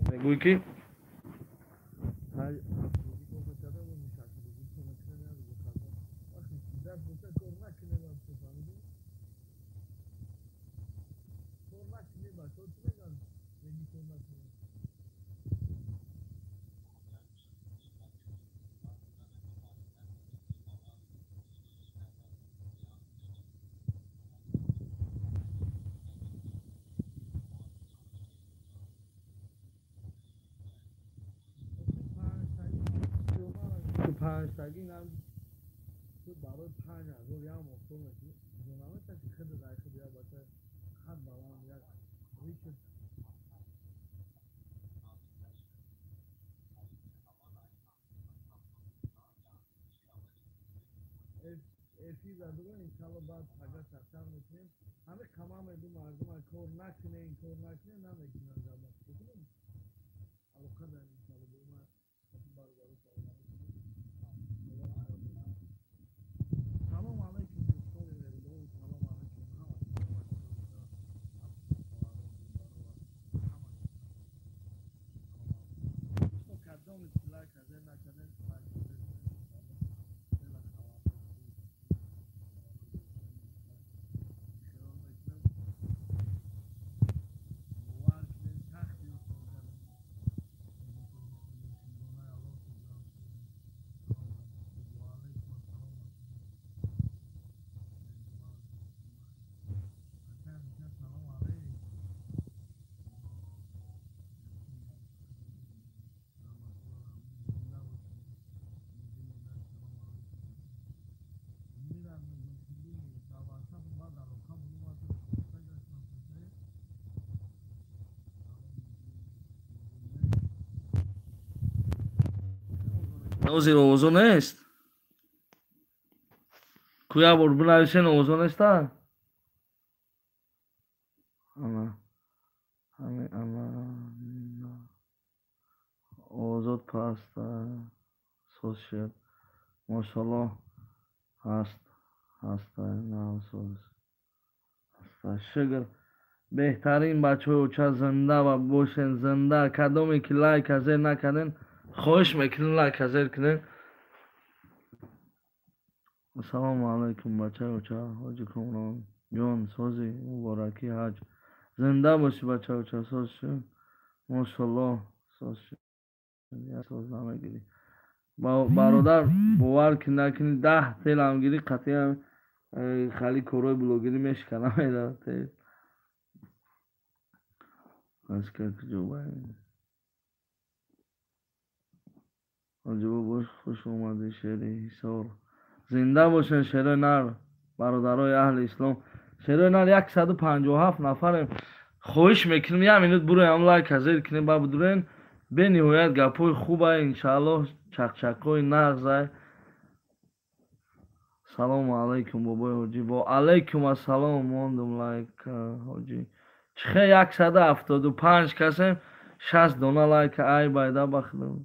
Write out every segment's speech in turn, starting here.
Мегӯй ки панҷтагӣ ту барои 5000 як моҳ кор мекунӣ, наметавонӣ худат ай худ як бача хат баланд як Ричард. Эфир дадура, иншалло, баъд пага чақчақ мекунем. Ҳами қама мегӯ мардума кор накунем, кор накунем, намекунанд. Алоқа дар, иншалло, бо ма бародаро. Салом алайкум, дӯстони меҳрубон, салом алайкум ҳама. Кадоми лайк азер накардем, лайк. Ҳозир овозо нест. Ку як бор бинависен, овозо неста. Ана ҳами ана овозот паста соз шуд, мошалло, ҳаст, ҳаста, соз ҳаста, шукр. Беҳтарин бачаҳои оча, зинда ва бошен, зинда. Кадоме ки лайк азер накарден, хоҳиш мекунем, лайк азер кунем. Ассалому алайкум, бачаи оча, ҳоҷи Комрон ҷон, сози, мубораки ҳаҷ, зинда бошӣ, бачаи оча. Соз шуд, мошалло, соз шуд. Соз намегирӣ, бародар, бовар ки накунӣ, 10 телам гирӣ, қатъиян хали корҳои блогерӣ мешиканам. Тел аска куҷо баем? Ҳоҷибо бош, хуш омадӣ, шери Ҳисор, зинда бошен, шерои нар, бародарои аҳли ислом, шерои нар. 157 нафарем. Хоҳиш мекунем, як минут буроям, лайк азер кунем, ба будурен. Бениҳоят гапҳои хубай, иншааллоҳ, чақчақҳои нағзай. Салому алайкум, бобои ҳоҷӣ. Во алайкум ассалом. Мондум лайк, ҳоҷӣ. Чихе 175 касем, 60 дона лайк, ай байда бахдам.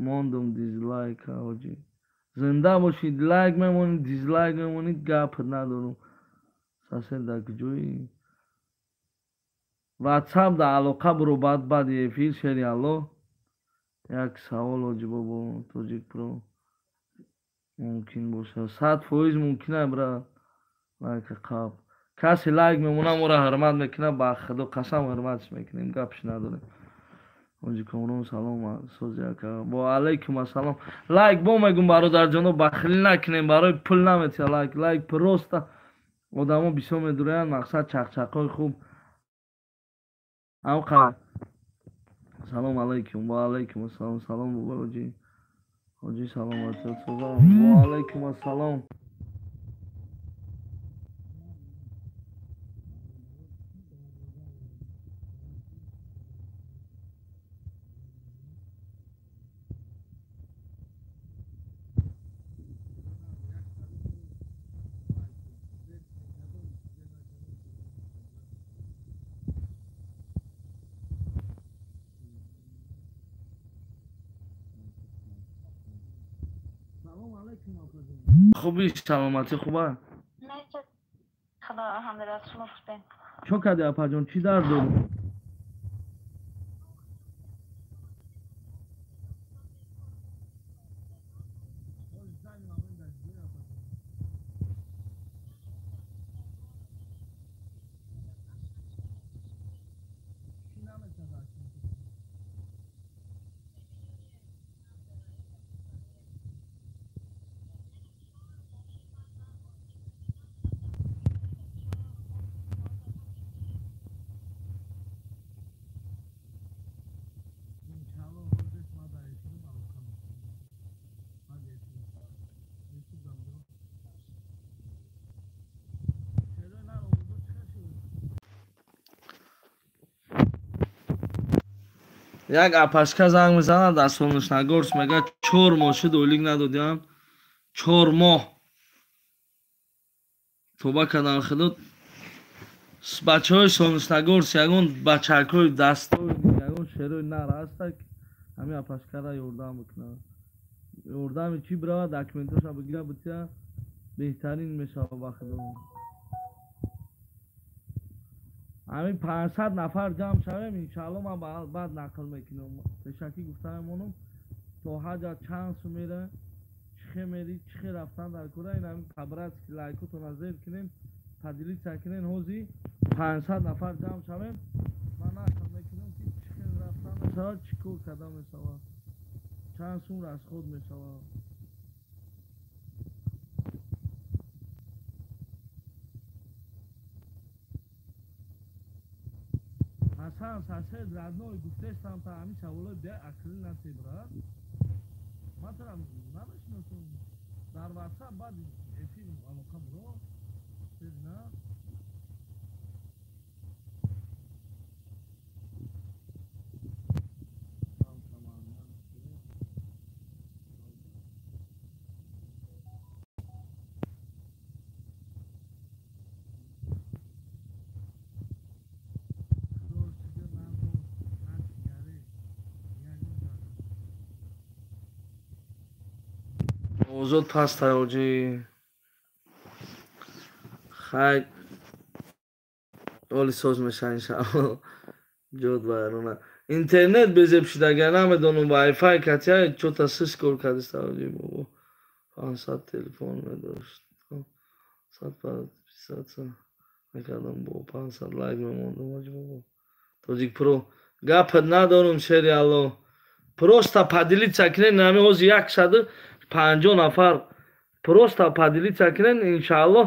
Мондум дизлайк, ҳоҷӣ. Зинда бошед, лайк мемонед, дизлайк мемонед, гап надорум. Сосед дар куҷоӣ? Ватсап дар алоқа буро, баъд баъди эфир, шери Аллоҳ. Як савол, ҳоҷи бобо, Тоҷик Про мумкин бошад? 100% мумкин ай, брат. Лайка қаб. Касе лайк мемона, моро ҳурмат мекунад, ба Худо қасам, ҳурматш мекунем, гапш надорем. Ҳоҷи Комрон, салом, сози ака. Во алайкум ассалом. Лайк бо мегум, бародарҷоно, бахилӣ накунем, барои пул наметия лайк. Лайк просто одамо бисёр медуроянд, мақсад чақчақҳои хуб. Амқа салом алайкум, ва алайкум ассалом, салом бобо ҳоҷӣ. Ҳоҷӣ, саломатият, созам. Ва алайкум ассалом. Хуби, саломатӣ хуба? Худо, алҳамдулилла, шумо хубед? Чо кардӣ, апаҷон, чӣ дард дорӣ? Як апашка занг мезанад аз Солнечногорск, мегӯяд 4 моҳ шуд ойлик надодиам, 4 моҳ тоба кардам худо. Бачаҳои Солнечногорск ягон бачакҳои дастои ягон шерои нар ҳаста, ҳамин апашкара ёрдам бикунад. Ёрдами чӣ бирава, документоша бигира бития, беҳтарин мешава ба худо. Ҳамин 500 нафар ҷамъ шавем, иншаалло ман баъд нақл мекунам. Пешакӣ гуфта мемонам, то ҳаҷа чанд сум мера, чӣ хе мери, чӣ хе рафтан дар кора. Ин ҳамин по-братски лайкотона зер кунем, поделиться кунем. Ҳози 500 нафар ҷамъ шавем, ман нақл мекунам, ки чӣ хел рафтан мешавад, чӣ кор карда мешавад, чанд сум расход мешавад. Ҳасан сасед родной гуфтестам, та ҳамин саволои беақлӣ насе, брат. Ман тура намешиносам. Дар ватсап баъд эфир алоқа буро. На? Озод паст ҳоҷӣ. Хай, оли соз меша иншаалло. Ҷод байрона. Интернет безеб шудага, намедонам, вайфай катя чота сис кор кардиста ҳоҷӣ бобо. 500 телефон медошт. 100 подписаться накардам, бо 500 лайк мемондам ҳоҷӣ бобо. Тоҷик про гап надорум, шери Алло. Просто поделиться кунед, ҳамин ҳозир 150 нафар просто поделиться кунед, иншааллоҳ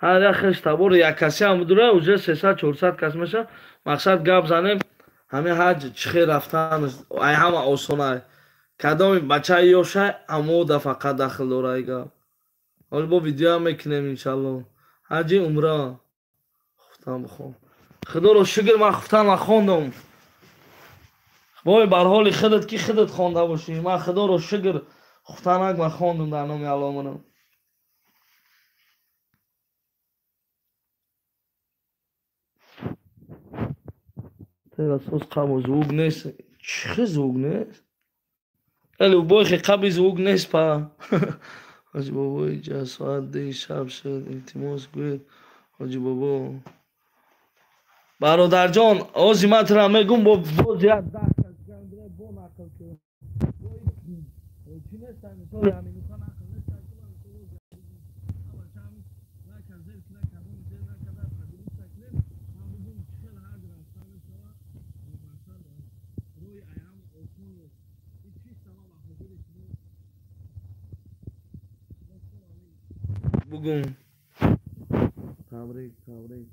ҳар як хеш табор як каси ҳам будура, уже 300-400 кас меша. Мақсад гап занем, ҳамин ҳаҷ чӣ хел рафтан ай ҳама осонай. Кадоми бачаи ёшай, ҳамода фақат дахл дора ай гап. Ҳоли бо видеоам мекунем иншааллоҳ. Ҳаҷи умра хуфтан бихон. Худоро шукр, ман хуфтан нахондам. Вой бар ҳоли худат, ки худат хонда бошӣ. Ман худоро шукр хуфтанак ман хондум дар номи Аллоҳ манам. Терасоз қабо звук нест. Чӣ звук нест? Эле убойхи қабри звук нест па. Ҳоҷи бобо, иҷа соат 2 шаб шуд. Илтимос гӯед ҳоҷи бобо. Бародарҷон, ҳози ман тура мегум, бо боз як 10 кас ҷамъ бо нақл кун. Чӣ нест, мисоли ҳаминуха нақл нест, бугум. Табрик, табрик.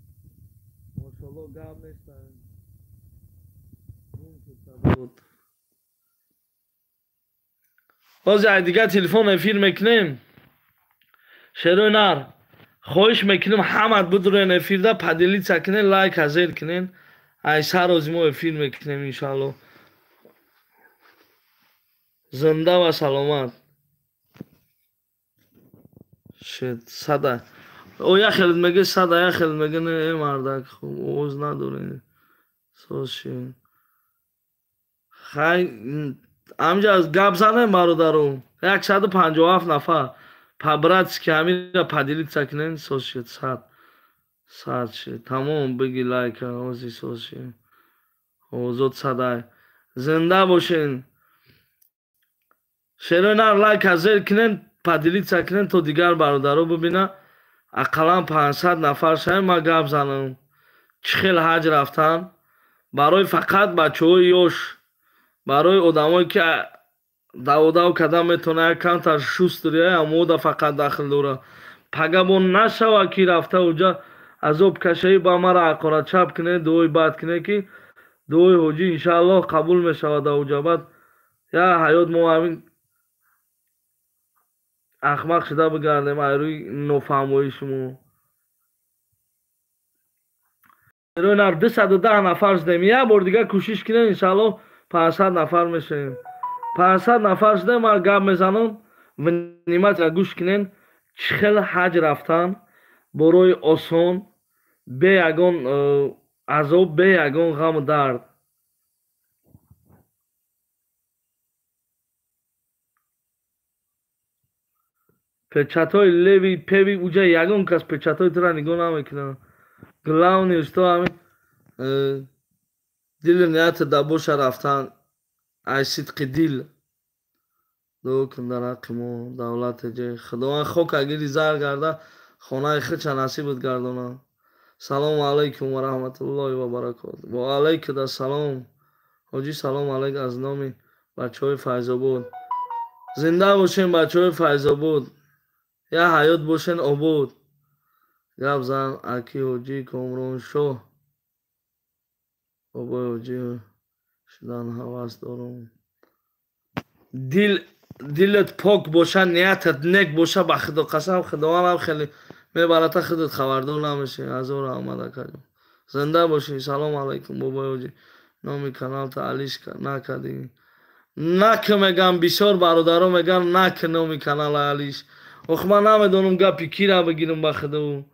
Мошалло, гап нест. Ҳозир ай дигар телефон эфир мекунем. Шерои нар, хоҳиш мекунем ҳамат бидурен эфирда, поделиться кунен, лайк зер кунен. Ай сар ҳози мо эфир мекунем иншаалло. Зинда ва саломат. Шед, сада. О, як хелет меге сада, як хелет меге не, э мардак, хуб, овоз надорем. Соз шед. Хай, ҳамҷа гап занем бародару. 157 нафар. По-братски ҳамира поделиться кунен, соз шед, 100. Сад шид. Тамом биги лайка ози соз шид. Овозот садай. Зинда бошен. Шерои нар лайка зер кунен, поделиться кунен то дигар бародаро бибина. Ақаллан 500 нафар шавем, ман гап занам. Чӣ хел ҳаҷ рафтан? Барои фақат бачаҳои ёш, барои одамое ки даводав карда метавонад, як камтар шустрия, амода фақат дахл дорад. Пагабон нашава ки рафта уҷа азоб кашаи ба мара ҳақорат чап кунед, дуои бад кунед, ки дуои ҳоҷӣ иншааллоҳ қабул мешавад дар уҷа. Баъд я ҳаёт мо ҳамин ахмақ шуда бигардем ай рӯи нофаҳмоии шумо. Нар 210 нафар шудем. Як бор дигар кӯшиш кунем, иншааллоҳ 500 нафар мешавем. 500 нафар шудем, ман гап мезанам, внимательно гӯш кунен. Чӣ хел ҳаҷ рафтан борои осон, бе ягон азоб, бе ягон ғаму дард. Печатҳои леви певи уҷа ягон кас печатҳои тура нигоҳ намекунад. Главное, что ҳамин дили ниятат дар боша рафтан, ай сидқи дил. Дуо кун дар ҳаққи мо, давлате ҷе. Худованд хока гири зар гарда, хонаи худша насибат гардонад. Салому алайкум ва раҳматуллоҳи ва баракоту. Ва алайкум ассалом. Ҳоҷӣ салом алайк аз номи бачаҳои Файзобод. Зинда бошен бачаҳои Файзобод. Я ҳаёт бошен обод. Гап зан аки ҳоҷӣ Комроншоҳ. Бобои ҳоҷӣ шудан ҳавас дорам. Дилат пок боша, ниятат нек боша, ба Худо қасам, Худовандам хеле мебарата, худат хабардор намешавӣ. Ҳазор раҳмат акаҷон. Зинда бошӣ. Салом алайкум бобои ҳоҷӣ. Номи каналта алиш накардӣ. Нак мегам, бисёр бародаро меган нак номи канала алиш. Ох, ман намедонам гапи кира бигирам ба Худо.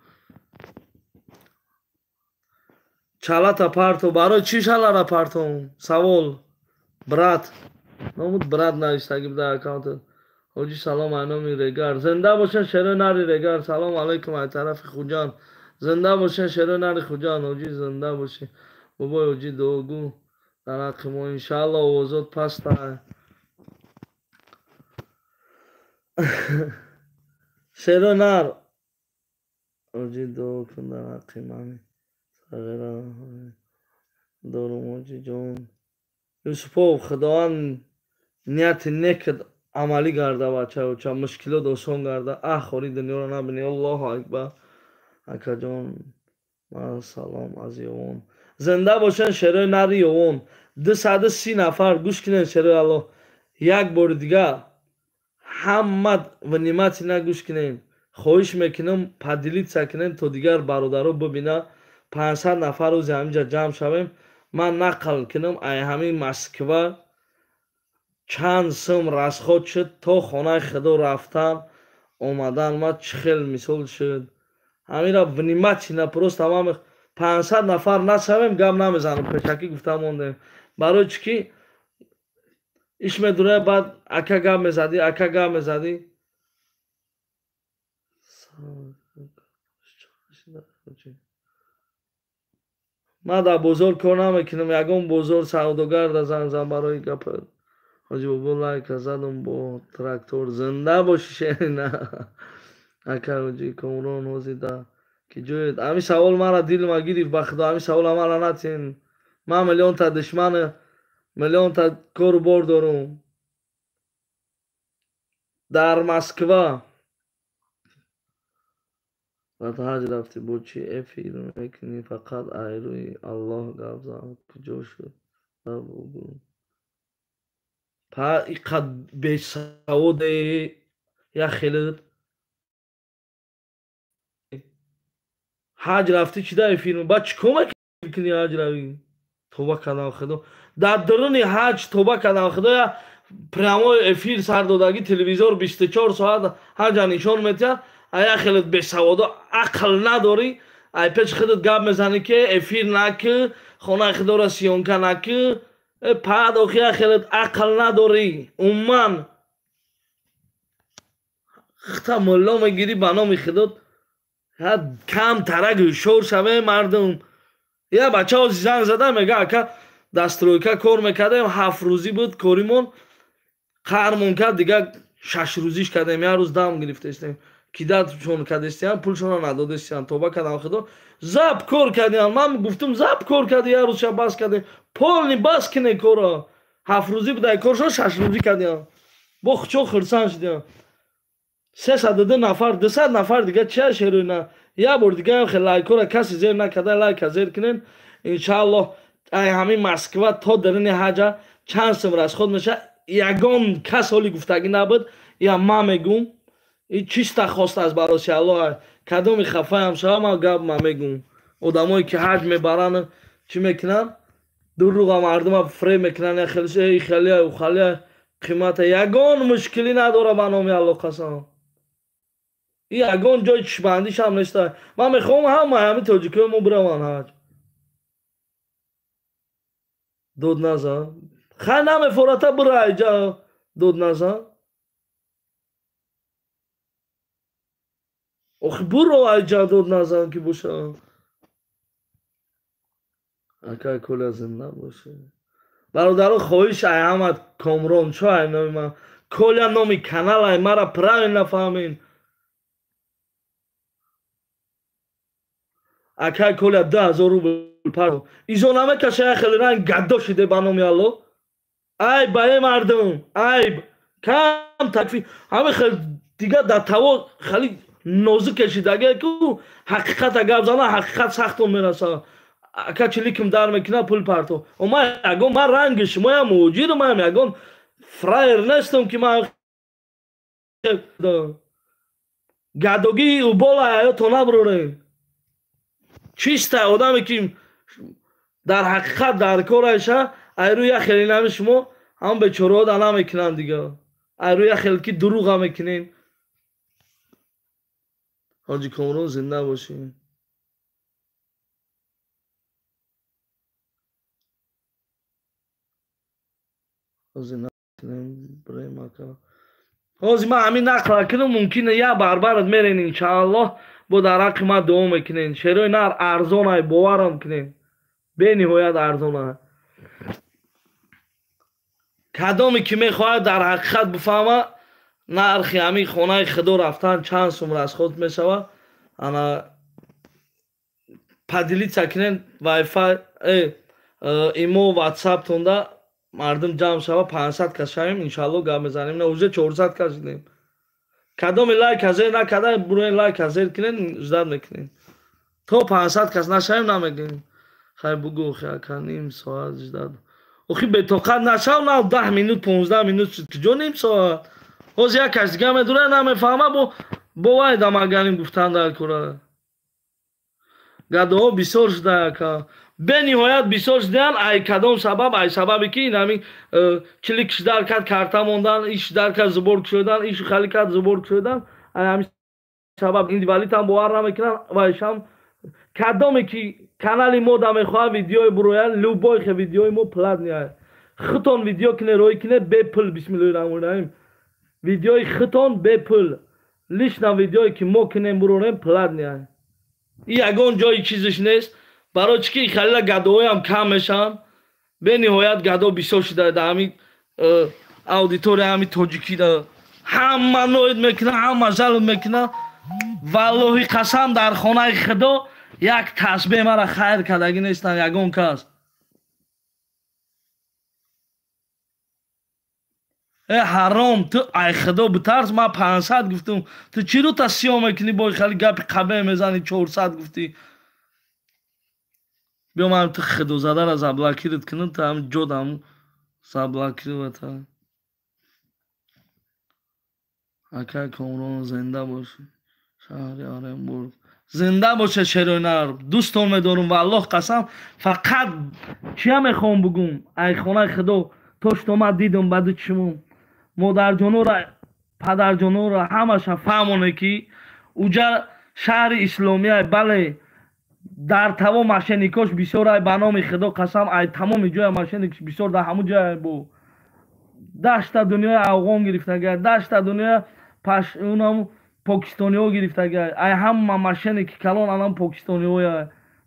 Чалата парто. Барои чӣ шалара партом? Савол. Брат. Номуд брат навиштагӣ буда аккаунтат. Ҳоҷӣ салом ай номи Регар. Зинда бошен шерои нари Регар. Салом алайкум ай тарафи Хуҷанд. Зинда бошен шерои нари Хуҷанд. Ҳоҷӣ зинда бошӣ. Бобои ҳоҷӣ дуогӯ дар ҳаққи мо. Иншааллоҳ овозот паста. Шерои нар. Ҳоҷӣ дуо кун дар ҳаққи мани. Сағира дорум ҳоҷиҷон. Юсупов, Худованд нияти некат амалӣ гарда, бачаоча, мушкилот осон гарда. Аҳ, хори дунёро набинӣ. Аллоҳу акбар. Акаҷон, ман салом аз Ёвон. Зинда бошен шерои нари Ёвон. 230 нафар гӯш кунен шерои Аллоҳ. Як бори дигар ҳама внимательно гӯш кунен. Хоҳиш мекунам поделиться кунен то дигар бародаро бибина. 500 нафар рӯзи ҳаминҷа ҷамъ шавем. Ман нақл кунам ай ҳамин Москва чанд сум расход шуд то хонаи Худо рафтан омадан, ман чӣ хел мисол шуд. Ҳаминро внимательно просто ман 500 нафар нашавем гап намезанам, пешакӣ гуфта мондем. Барои чӣ ки иш медура, баъд ака гап мезадӣ, ака гап мезадӣ. Ман дар бозор кор намекунам, ягон бозор савдогар да занг зан барои гап. Ҳоҷӣ бобо лайка задам бо трактор. Зинда бошӣ шерина. Ака ҳоҷӣ Комрон ҳозир да ки ҷоед? Ҳамин савол мара дилма гирифт, ба Худо ҳамин савола мара натин. Ман миллионта душман, миллионта кору бор дорум. Дар Москва. Баъд ҳаҷ рафтӣ бо чӣ эфир мекунӣ? Фақат ай рӯи Аллоҳ гап зан. Куҷо шуд? Па иқад бесаводе як хелет. Ҳаҷ рафтӣ чӣ дар эфир? Баъд чӣ кор мекунӣ ҳаҷ равӣ? Тоба кардам Худо. Дар дуруни ҳаҷ тоба кардам Худо, я прямой эфир сар додагӣ, телевизор 24 соат ҳаҷа нишон метиҳад. Ая хелет бесаводо, ақл надорӣ, ай пеши худат гап мезанӣ ки эфир накӣ, хонаи худоро сиёнка накӣ. Пад охи я хелет ақл надорӣ. Умуман хта мулло мегирӣ ба номи худот. Кам тарак шор шаве мардум. Я бачаҳо занг зада мега ака дастройка кор мекардем, 7 рӯзӣ буд коримон, қармон кард, дига 6 рӯзиш кардем, як рӯз дам гирифтестем. Кидатшон кардестиям, пулшонро надодестиям, тоба кардам худо. Зап кор кардиам, ман гуфтум зап кор карди, як рӯзша бас кардем. Полни бас кине корро. 7 рӯзӣ будай коршон 6 рӯзӣ кардиам. Бо хучо хурсанд шудиам. 302 нафар, 200 нафар дига чия шеруина. Як бор дига хел лайкора каси зер накарда, лайка зер кунен. Иншааллоҳ ай ҳамин Москва то дарини ҳаҷа чанд сум расход меша. Ягон кас ҳоли гуфтагӣ набуд. Я ман мегум. И чиста хост аз бароси Аллоҳ. Кадоми хафаям шава ман гап ман мегум. Одамое ки ҳаҷ мебаранд чӣ мекунанд? Дуруға мардума фреб мекунанд, я хеле эй хеле ӯ хеле қимата. Ягон мушкилӣ надора ба номи Аллоҳ қасам. И ягон ҷои чишбандишам неста. Ман мехоҳам ҳама ҳамин тоҷикои мо бираванд ҳаҷ. Дод назан. Хай намефората бира айҷа дод назан. Охи буро айҷа дод назан ки боша. Ака Коля зинда боша. Бародаро хоҳиш ай ҳама Комрон чо ай номи ман. Коля номи канал ай мара правильно фаҳмин. Ака Коля 2000 рубл пар. Изо намекаша я хеле ранг гадо шиде ба номи Аллоҳ. Ай ба е мардум, айб. Кам такфи. Ҳаме хел дига дар таво хеле нозук кашидаге ку ҳақиқата гап зана ҳақиқат сахтон мераса. Ака чиликим дар мекуна пул парто. О ман ягон ман ранги шумоям муҳоҷирам, ман ягон фраер нестам ки ман гадогии убола ҳаёто наброрем. Чиста одаме ки дар ҳақиқат дар кор айша, айрӯ як хеле нами шумо ҳам бечораҳо да намекунанд дига. Айрӯ як хеле ки дурӯға мекунем. Ҳоҷи Комрон зинда бошӣ. Ҳозир ман ҳамин нақла кунам, мумкин як барбарат мерен иншааллоҳ, бо дар ҳаққи ман дуо мекунен. Шерои нар арзон ай, боварам кунен. Бениҳоят арзон ай. Кадоме ки мехоҳад дар ҳақиқат бифаҳма, нархи ҳамин хонаи худо рафтан чанд сум расход мешавад, ана поделиться кунен вайфай, имо ватсаптонда мардум ҷамъ шава, 500 кас шавем, иншааллоҳ гап мезанем. На уже 400 кас шудем. Кадоме лайк зер накарда, буроен лайк зер кунен, ждат мекунем. То 500 кас нашавем намегӯем. Хай бугӯ, охи ака ним соат ждат. Охи бетоқат нашав, на 10 минут, 15 минут шуд. Куҷо ним соат? Ҳозир як кас дига медура, намефаҳма, бо вай дамаганим гуфтан дар кора. Гадоҳо бисёр шуда ака. Бениҳоят бисёр шудаанд. Ай кадом сабаб? Ай сабабе ки ин ҳамин чиликш дар кард карта мондан, иш дар кард зубор кушодан, иш хали кард зубор кушодан. Ай ҳамин сабаб индивалитам бовар намекунанд. Вайшам кадоме ки канали мо да мехоҳад видеои бурояд, любой хе видеои мо платный ай. Худтон видео кине, рӯй кине бепул. Бисмиллоҳи раҳмони раҳим. Видеои худтон бепул. Лично видеое ки мо кинем бурорем платный ай. И ягон ҷои чизиш нест. Барои чӣ ки халила гадоҳоям кам мешаванд. Бениҳоят гадо бисёр шуда дар ҳамин аудитория ҳамин тоҷикида. Ҳама ноид мекунад, ҳама жалб мекунад. Валлоҳи қасам дар хонаи худо як тасбеҳ мара хайр кардагӣ нестанд ягон кас. Э ҳаром, ту ай худо битарс, ман 500 гуфтум. Ту чӣ рӯта сиёҳ мекунӣ бо хали гапи қабеҳ мезанӣ 400 гуфтӣ. Биё ман ту худозадара заблокировать кунам, ту ҳамин ҷо дам заблокировать. Ака Комрон зинда бош. Шаҳри Оренбург. Зинда боша шерои нар. Дӯстон медорум валлоҳ қасам. Фақат чия мехоҳам бугум? Ай хонаи худо то что ман дидам ба ду чишмум. Модарҷонора, падарҷонора ҳамаша фаҳмоне ки уҷа шаҳри исломия, бале, дар таво мошенникош бисёр ай, ба номи худо қасам, ай тамоми ҷоя мошенник бисёр дар ҳамун ҷоя бо дашта дунёи афғон гирифтага, дашта дунёя паш унам Покистониҳо гирифтага. Ай ҳама машине ки калон анам покистониҳоя.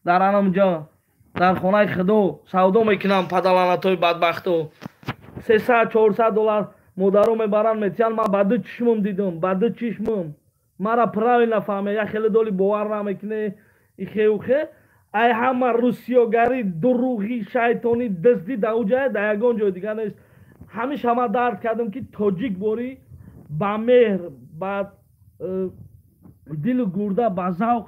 Дар анамҷа дар хонаи худо савдо мекунам падаланатҳои бадбахто. 300-400 доллар модаро мебаранд метиҳанд. Ман ба ду чишмам дидам, ба ду чишмам. Мара правильно фаҳме, як хеле доли бовар намекуне ихеухе. Ай ҳама русиёгарӣ, дуруғӣ, шайтонӣ, дуздӣ дар он ҷая, дар ягон ҷои дигар нест. Ҳамеша ман дард кардам, ки тоҷик борӣ ба меҳр, ба дилу гурда, ба завқ,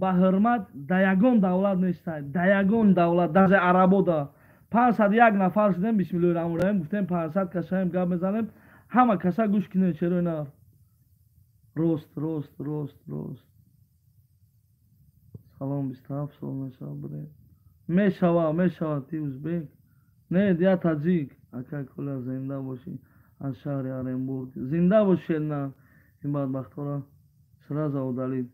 ба ҳурмат дар ягон давлат нестай, дар ягон давлат, даже арабода. 501 нафар шудем, бисмиллоҳи раҳмони раҳим, гуфтем 500 касаем гап мезанем, ҳама каса гӯш кинед, чаро на. Рост, рост, рост, рост. Салом, 27 сол мешава, бре. Мешава, мешава, ти узбек? Не, я таҷик. Ака Коля, зинда бошӣ, аз шаҳри Оренбург. Зинда бошӣ, на. Ин бадбахтора сразу удалить.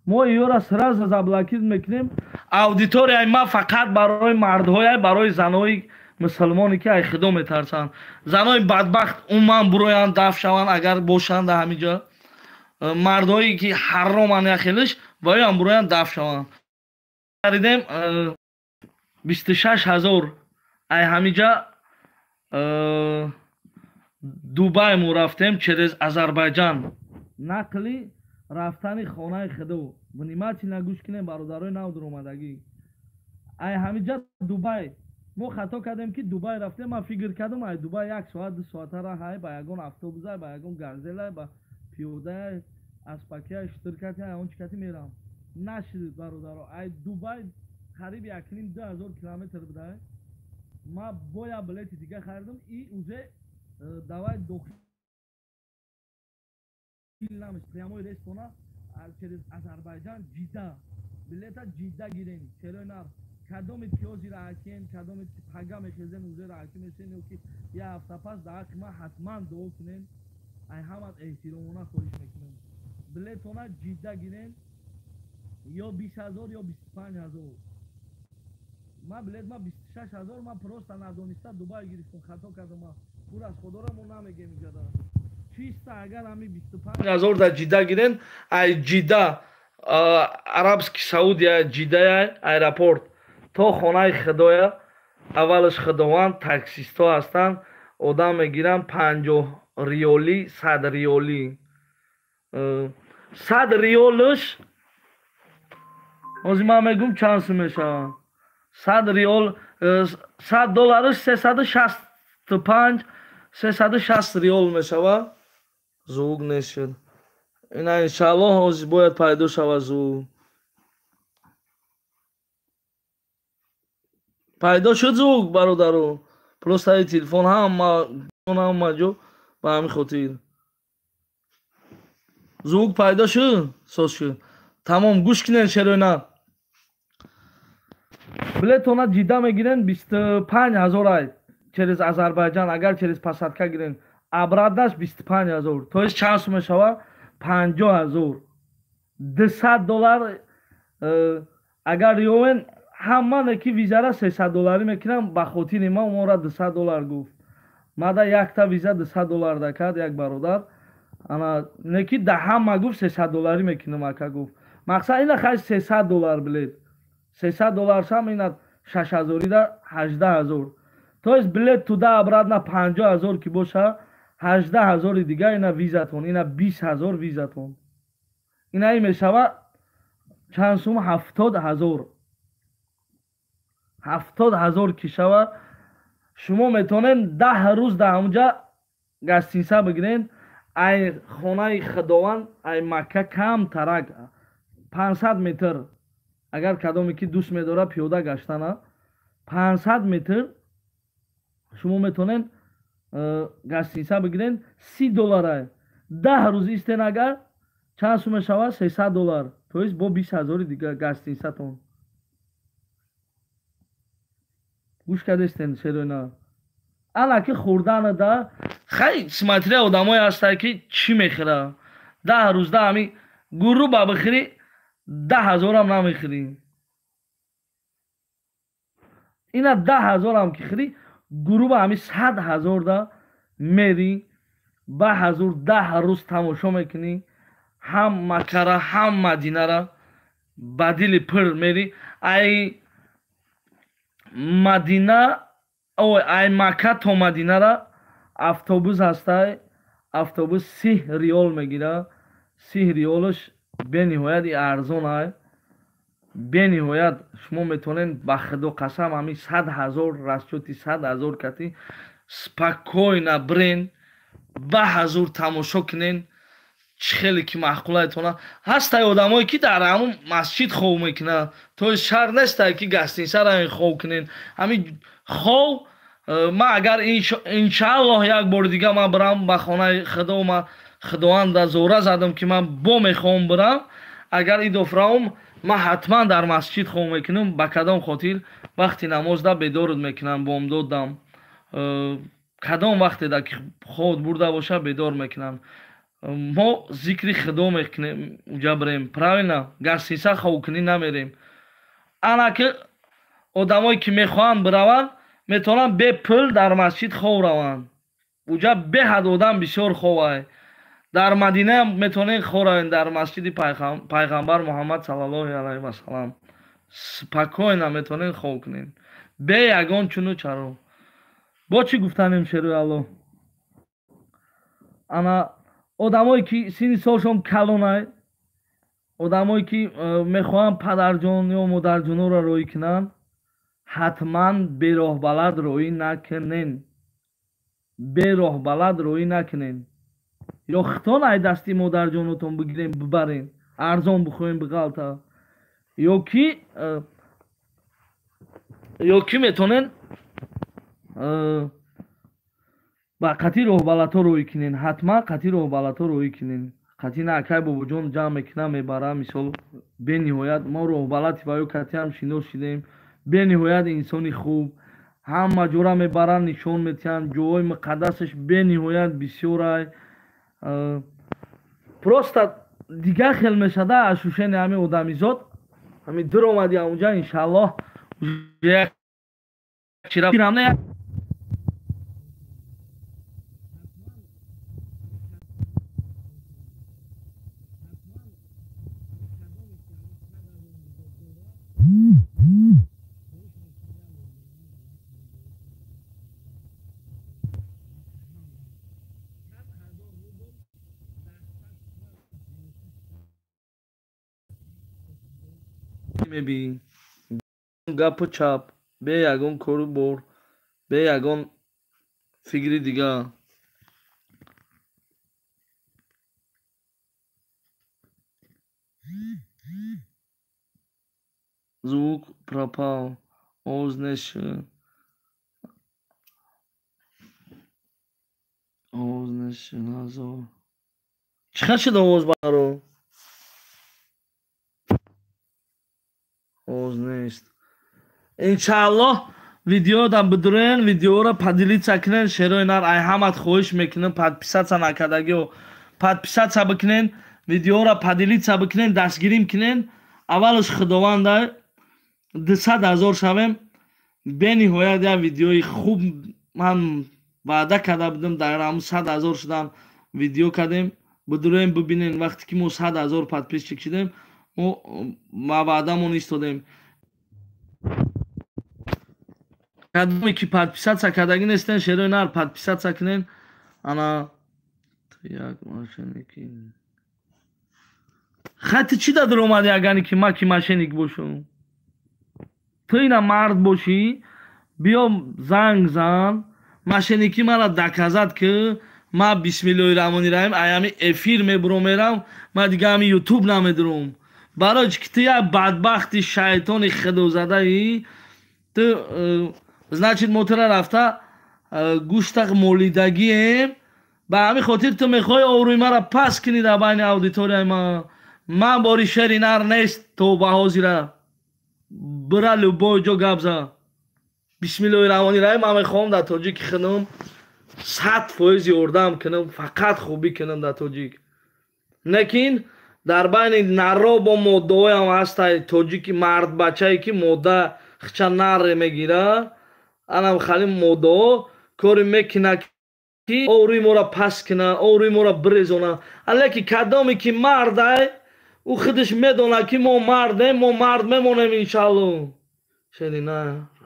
Мо иёра сразу заблокировать мекунем. Аудиторияи ма фақат барои мардҳоя, барои занои мусулмоне ки ай худо метарсанд. Занои бадбахт умуман буроянд, даф шаванд, агар бошанд дар ҳамин ҷо. Мардҳое ки ҳароманд яхелиш, боянд буроянд, даф шаванд. Харидем 26 000, ай ҳамиҷа Дубай мо рафтем через Азарбайҷан. Нақли рафтани хонаи худо. Внимательно гӯш кунем, бародарои нав дуромадагӣ. Ай ҳамиҷа Дубай мо хато кардем, ки Дубай рафтем. Ман фикр кардам, ай Дубай як соат, 2 соата раҳай, ба ягон автобусай, ба ягон газелай, ба пиёдае, аспакия, штиркати, он чикати мерам. Нашид, бародаро, ай Дубай қариб 1500-2000 километр будай. Ма боя билети дига харидам и уже давай дохил намеш, прямой рейс тона через Азарбайҷан Ҷидда. Билета Ҷидда гирем, чарои нар. Кадоме ки ҳозир раҳакем, кадоме ки пага мехезем, уже раҳакӣ мешем ё ки як ҳафта пас, дар ҳаққи ман ҳатман дуо кунем. Ай ҳамат эҳтиромона хоҳиш мекунем, билетона Ҷидда гирем, ё 20 000, ё 25 000. Ман билет ма 26 000. Ман просто надониста Дубай гирифтам, хато кардам. Ма пур аз худоро мо намегем иҷода. Чисто агар ҳами 25 000 дар Ҷидда гирен, ай Ҷидда, Арабский Саудия, Ҷиддая аэропорт то хонаи худоя, аввалаш худованд, таксистҳо ҳастанд, одам мегиранд 50 риёлӣ, 100 риёлӣ. 100 риёлш ҳозир ман мегӯм чанд сум мешавад. 100 риёл, 100 долларш 365, 360 риёл мешавад. Звук нест шуд. Ина, иншааллоҳ, ҳозир бояд пайдо шавад звук. Пайдо шуд звук, бародаро? Просто телефон ҳама ҷо, ба ҳамин хотир. Звук пайдо шуд, соз шуд, тамом. Гӯш кунед, шероина. Билетона Ҷидда мегирен, 25 000 ай через Азарбайҷан. Агар через посадка гирен, обратно ш 25 000, то есть чанд сум мешавад? 50 000, 200 доллар. Агар ёвен ҳама неки визара 300 долларӣ мекунам, ба хотири ма мора 200 доллар гуфт. Мада якта виза 200 доллар дакард як бародар. Ана неки да ҳама гуфт 300 долларӣ мекунам, ака гуфт. Мақсад ина, хай, 300 доллар билет, 300 доллар шам, ина шашҳазорида 18 000. То есть билет туда обратно 50 000 ки боша, 18 000-и дига ина визатон, ина 20 000 визатон, ина и мешава чанд сум? 70 000. 70 000 ки шава, шумо метавонед 10 рӯз дар ҳамунҷа гостиница бигирен. Ай хонаи худованд, ай Макка кам тарак 500 метр. Агар кадоме ки дӯст медорад пиёда гаштана, 500 метр шумо метавонед гостиница бигирен, 30 доллара. 10 рӯз истен агар, чанд сум мешавад? 300 доллар, то есть бо 20 000-и дига гостиницатон. Гӯш кардестен, шероина? Ана ки хӯрдана да, хай, смотря одамое ҳастанд ки чӣ мехӯра. 10 рӯз да ҳами гурӯба бихӯрӣ, 10 000-ам намехӯрӣ. Ина 10 000-ам ки хӯрӣ, гурӯба ҳами 100 000 да мери, ба ҳазур 10 рӯз тамошо мекунӣ. Ҳам Маккара, ҳам Мадинара ба дили пир мери. Ай Мадина, ой, ай Макка то Мадинара автобус ҳастай. Автобус 30 риол мегира. 30 риолаш бениҳоят арзон ай. Бениҳоят шумо метавонед, ба худо қасам, ҳамин 100 ҳазор расчёти 100 ҳазор кати спокойно брен, ба ҳазур тамошо кунен, чӣ хеле ки маъқулайтона. Ҳастай одамое ки дар ҳамун масҷид хов мекунанд, то шарт нестай ки гостиница равен хов кунен. Ҳамин хов ман агар иншааллоҳ як бори дига ман бирам ба хонаи худо, ман худованда зора задам ки ман бо мехоҳам бирам, агар идоф равам, ман ҳатман дар масҷид хов мекунам. Ба кадом хотир? Вақти намозда бедорат мекунанд, бомдоддам, кадом вақтеда ки хоб бурда боша, бедор мекунанд. Мо зикри худо мекунем, уҷа бирем, правильно? Гостиница ховкунӣ намерем. Ана ки одамое ки мехоҳанд бираванд, метавонанд бе пул дар масҷид хов раванд. Уҷа беҳад одам бисёр ховай. Дар Мадина метавонед хов равед, дар масҷиди пайғамбар Муҳаммад саллаллоҳу алайҳи васалам спокойно метавонед хов кунед, бе ягон чуну чаро. Бо чӣ гуфтанем, шеруи Аллоҳ? Ана одамое ки синни солшон калонай, одамое ки мехоҳанд падарҷон ё модарҷонҳоро роҳӣ кунанд, ҳатман бероҳбалад роҳӣ накунен, бероҳбалад роҳӣ накунен. Ё хитон ай дасти модарҷонотон бигирен, бибарен, арзон бихоҳем, биғалта, ё ки метавонен ба қатъи роҳбаладҳо роҳӣ кунен. Ҳатман қатъи роҳбаладҳо роҳӣ кунен. Қатъи на акай бобоҷон ҷамъ мекунам, мебарам. Мисол, бениҳоят мо роҳбалади ва ё қатъиам шинос шудем. Бениҳоят инсони хуб, ҳама ҷора мебаранд, нишон метиҳанд, ҷоҳои муқаддасаш бениҳоят бисёрай. Просто дигар хел мешада ощущение ҳамин одамизод. Ҳамин дуромади ҳамунҷа, иншааллоҳ, як чира. Мебинӣ, гапу чап, бе ягон кору бор, бе ягон фикри дигар. Звук пропал, овоз нест шуд, овоз нест шуд. Азоб, чӣ хел шуд овоз баро? Овоз нест. Иншааллоҳ, видеода бидурен, видеоро поделиться кунен. Шерои нар, ай ҳамат хоҳиш мекунем, подписаться накардагио подписаться бикунен, видеоро поделиться бикунен, дастгирим кунен. Аввалаш худованда 200 000 шавем, бениҳоят як видеои хуб ман ваъда карда будам. Дар ҳамун 100 000 шудам видео кардем, бидурем, бибинен. Вақте ки мо 100 000 подписчик шудем, мо ба ваъдамон истодем. Кадоме ки подписаться кардагӣ нестен, шерои нар, подписаться кунен. Ана як мошенники. Хай, ту чӣ дар омадӣ, агане ки ма ки мошенник бошам? Ту ина мард бошӣ, биё занг зан, мошенникӣ мара доказать ки. Ма бисмиллоҳи раҳмони раҳим, аями эфир мебуром, мерам, ма дига ҳами ютуб намедуром. Барои чи ки ту як бадбахти шайтони худозадаӣ. Ту значит мо тура рафта гӯштақ молидагием. Ба ҳамин хотир ту мехоҳӣ обрӯи маро паст кунӣ дар байни аудиторияи ман. Ман бори шери нар нест то ба ҳозира. Бира, любой ҷо гап за. Бисмиллоҳи раҳмони раҳим, ман мехоҳам дар тоҷики хунум 100% ёрдам кунам, фақат хубӣ кунам дар тоҷик. Лекин дар байни наро бо моддаҳоям ҳастай тоҷики мардбачае ки модда хча наре мегира. Анам хали моддаҳо коре мекунад. Ки обрӯи моро паст кунад, обрӯи моро бирезонад. Леки кадоме ки мардай, ӯ худаш медонад, ки мо мардем, мо мард мемонем иншаалло. Шери на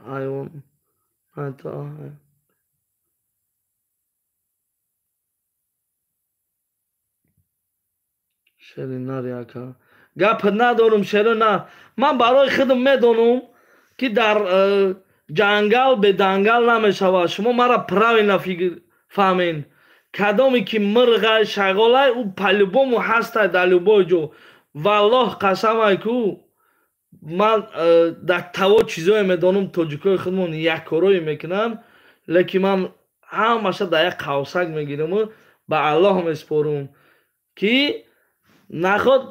ҳайвон. Шери нари ака. Гап надорум, шери на. Ман барои худам медонам, ки дар ҷангал бедангал намешавад. Шумо мара правильно фаҳмен. Кадоме ки мирғай, шағолай, ӯ по-любому ҳастай дар любой ҷо. Валлоҳ қасамай ку, ман дар таво чизое медонам, тоҷикои худмон як корое мекунанд, лекин ман ҳамаша дар як қавсак мегираму ба Аллоҳ месупорум, ки наход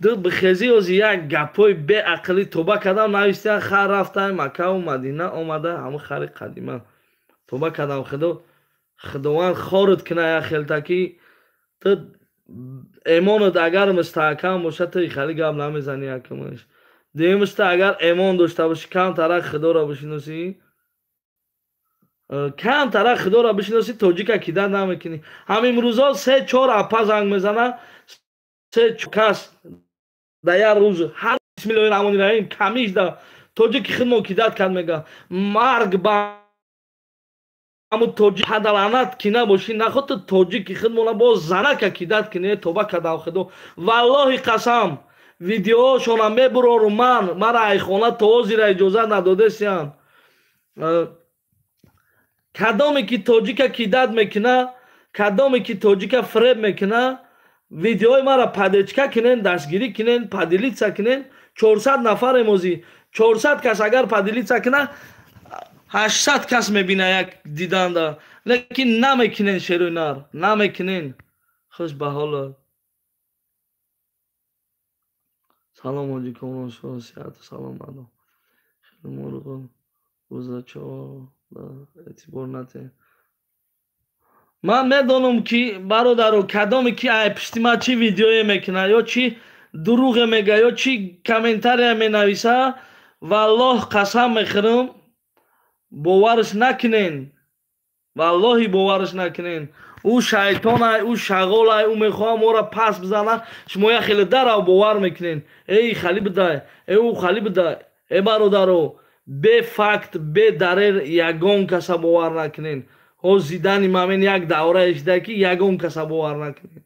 ду бихезӣ ози як гапҳои беақлӣ тоба кардам, навистиян хар рафтай Маккаву Мадина омада, ҳамун хари қадима. Тоба кардам, худо Худованд хорат кунад як хелта, ки ту эмонат агар мустаҳкам бошад, ту хеле гап намезанӣ якумаш. Дуюмаш, ту агар эмон дошта бошӣ, камтарак Худоро бишиносӣ, камтарак Худоро бишиносӣ, тоҷика кида намекунӣ. Ҳам имрӯзо 3-4 апа занг мезана, 3 кас дар як рӯз, ҳар бисмиллоҳи раҳмони раҳим камиш да тоҷики худмо кидат кард, мега марг ба ҳамун тоҷик ҳадаланат ки набошӣ, наход ту тоҷики худмона боз занака кидат кунӣ. Тоба кардам, худо валлоҳи қасам, видеоҳошона мебурору ман мара айхона то ҳозира иҷозат надодесиян. Кадоме ки тоҷика кидат мекуна, кадоме ки тоҷика фиреб мекуна, видеои мара падечка кунен, дастгирӣ кунен, поделиться кунен. 400 нафар эмозӣ, 400 кас агар поделиться куна, 800 кас мебина як диданда. Лекин намекунен, шерои нар намекунен. Хуш ба ҳолат. Салом, ҳоҷи Комрон шоҳ, сиҳату саломат. Хеле мурғу гузачо эътибор натиҳед. Ман медонам, ки бародаро, кадоме ки ай пишти ман чӣ видеое мекунад, ё чӣ дурӯғе мега, ё чӣ комментария менависа, валлоҳ қасам мехӯрам, боварш накунен, валлоҳи боварш накунен. Ӯ шайтонай, ӯ шағолай, ӯ мехоҳад моро пас бизанад. Шумо як хеле дарав бовар мекунен, эй хали бидай, э ӯ хали бидай. Э бародаро, бе факт, бе дарер ягон каса бовар накунен. Ҳоз зидани мамин як даврае шуда, ки ягон каса бовар накунед.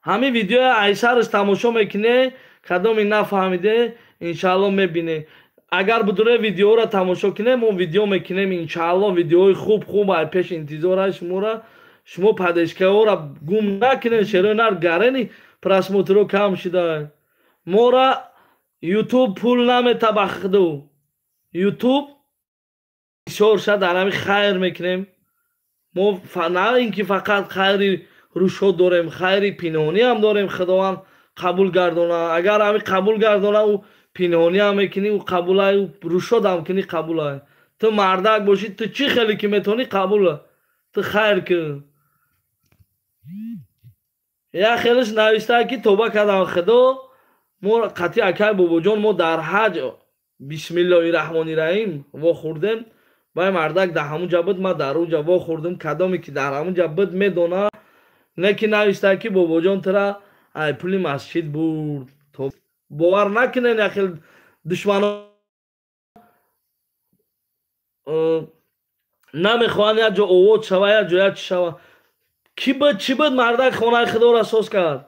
Ҳамин видеоя айсараш тамошо мекуне, кадоме нафаҳмиде, иншаалло мебине. Агар будуре видеоро тамошо кунем, мо видео мекунем иншаалло, видеои хуб хуб ай пеш интизора шуморо. Шумо падешкаҳоро гум накунед, шерои нар гарени просмотрҳо кам шуда. Мора Ютуб пул намета ба худу. Ютуб бисёр шад, дар ҳамин хайр мекунем. Мо на ин ки фақат хайри рӯшод дорем, хайри пинҳонӣ ҳам дорем, Худованд қабул гардона. Агар ҳамин қабул гардона, ӯ пинҳонӣ ҳам мекунӣ, ӯ қабулай, ӯ рӯшод ҳам кунӣ қабулай. Ту мардак бошӣ, ту чӣ хеле ки метавонӣ қабула. Ту хайр кун. Як хелеш нависта, ки тоба кардам Худо, мо қатъи акай бобоҷон, мо дар ҳаҷ бисмиллоҳи раҳмони раҳим вохӯрдем. Вай мардак дар ҳамун ҷа буд, ман дар он ҷа вохӯрдем. Кадоме ки дар ҳамун ҷа буд медона, не ки нависта, ки бобоҷон тура ай пули масҷид бурд. Бовар накунен, як хел душмано намехоҳанд як ҷо овоз шава, як ҷо як чӣ шава. Ки буд, чӣ буд, мардак хонаи худоро соз кард.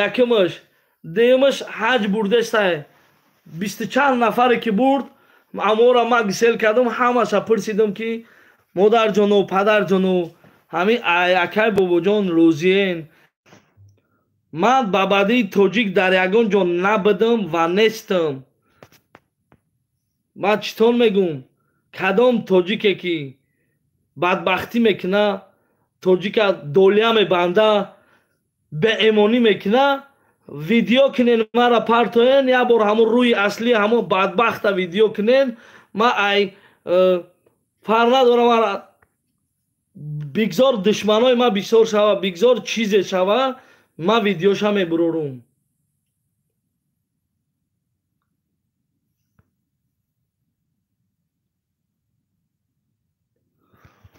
Якумаш, дуюмаш ҳаҷ бурдестай. 20 чанд нафаре ки бурд, амора ман гисел кардам, ҳамаша пурсидам, ки модарҷону падарҷону, ҳамин акай бобоҷон розиен? Ман ба бадии тоҷик дар ягон ҷо набудам ва нестам. Ман читон мегӯм, кадом тоҷике ки бадбахтӣ мекуна, тоҷика долия мебанда, беэмонӣ мекуна, видео кунен, мара партоен, як бор ҳамон рӯи аслии ҳамон бадбахта видео кунен. Ман ай фарқ надорам, мара бигзор душманои ман бисёр шава, бигзор чизе шава, ман видеоша мебурорум.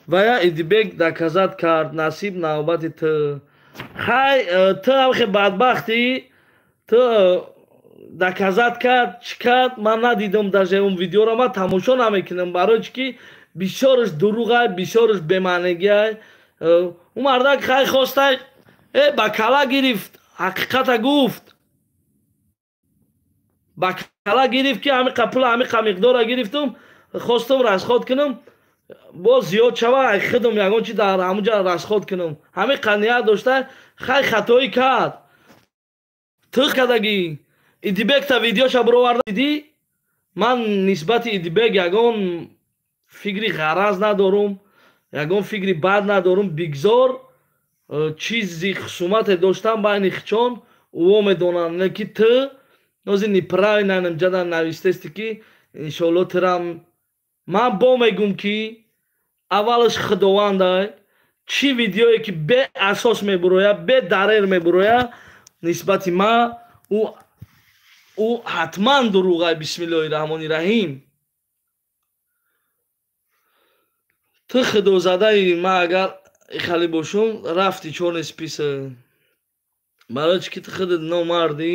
Ва я Идибек доказать кард, насиб навбати ту. Хай, ту ҳам бадбахтӣ, ту доказать кард, чӣ кард, ман надидам даже он видеоро, ман тамошо намекунам, барои чӣ ки бисёраш дурӯғай, бисёраш бемаънигиай. Ӯ мардак хай хостай, ба кала гирифт, ҳақиқата гуфт. Ба кала гирифт ки ҳамиқа пула, ҳамиқа миқдора гирифтум, хостум расход кунам, боз зиёд шава, ай худам ягон чи дар ҳамунҷа расход кунам. Ҳамиқа ният дошта, хай хатоӣ кард. Тиқ кардагӣ. Идибекта видеоша бироварда дидӣ? Ман нисбати Идибек ягон фикри ғараз надорум, ягон фикри бад надорум. Бигзор чизи хусумате доштам байни хичон, ӯо медонанд. Не ки ту нози неправильно нимҷада навистести ки иншоалло тирам. Ман бо мегум ки аввалаш худовандай, чӣ видеое ки беасос мебуроя, бедарер мебуроя нисбати ма, ӯ ҳатман дурӯғай. Бисмиллоҳи раҳмони раҳим. Ту худозадаи ма агар ихали бошум, рафти чорный список. Барои чӣ ки ту худат номардӣ,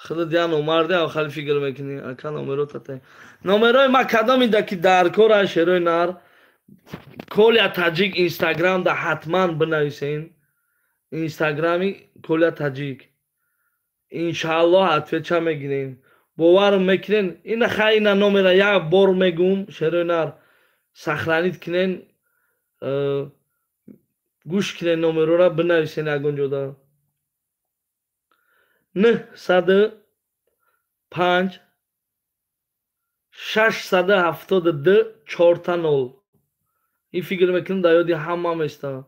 худат я номардӣ, хали фикр мекунӣ. Ака номерота та. Номерои ма кадомида ки дар кор ай шерои нар, Коля Таҷик Инстаграм да ҳатман бинависен. Инстаграми Коля Таҷик. Иншааллоҳ отвеча мегирем. Боварм мекунен, ина хай ина номера як бор мегум, шерои нар сохранить кунен, гӯш кунен номерора бинависен ягон ҷода. 905 672 4 0. Ин фикр мекунам дар ёди ҳама места.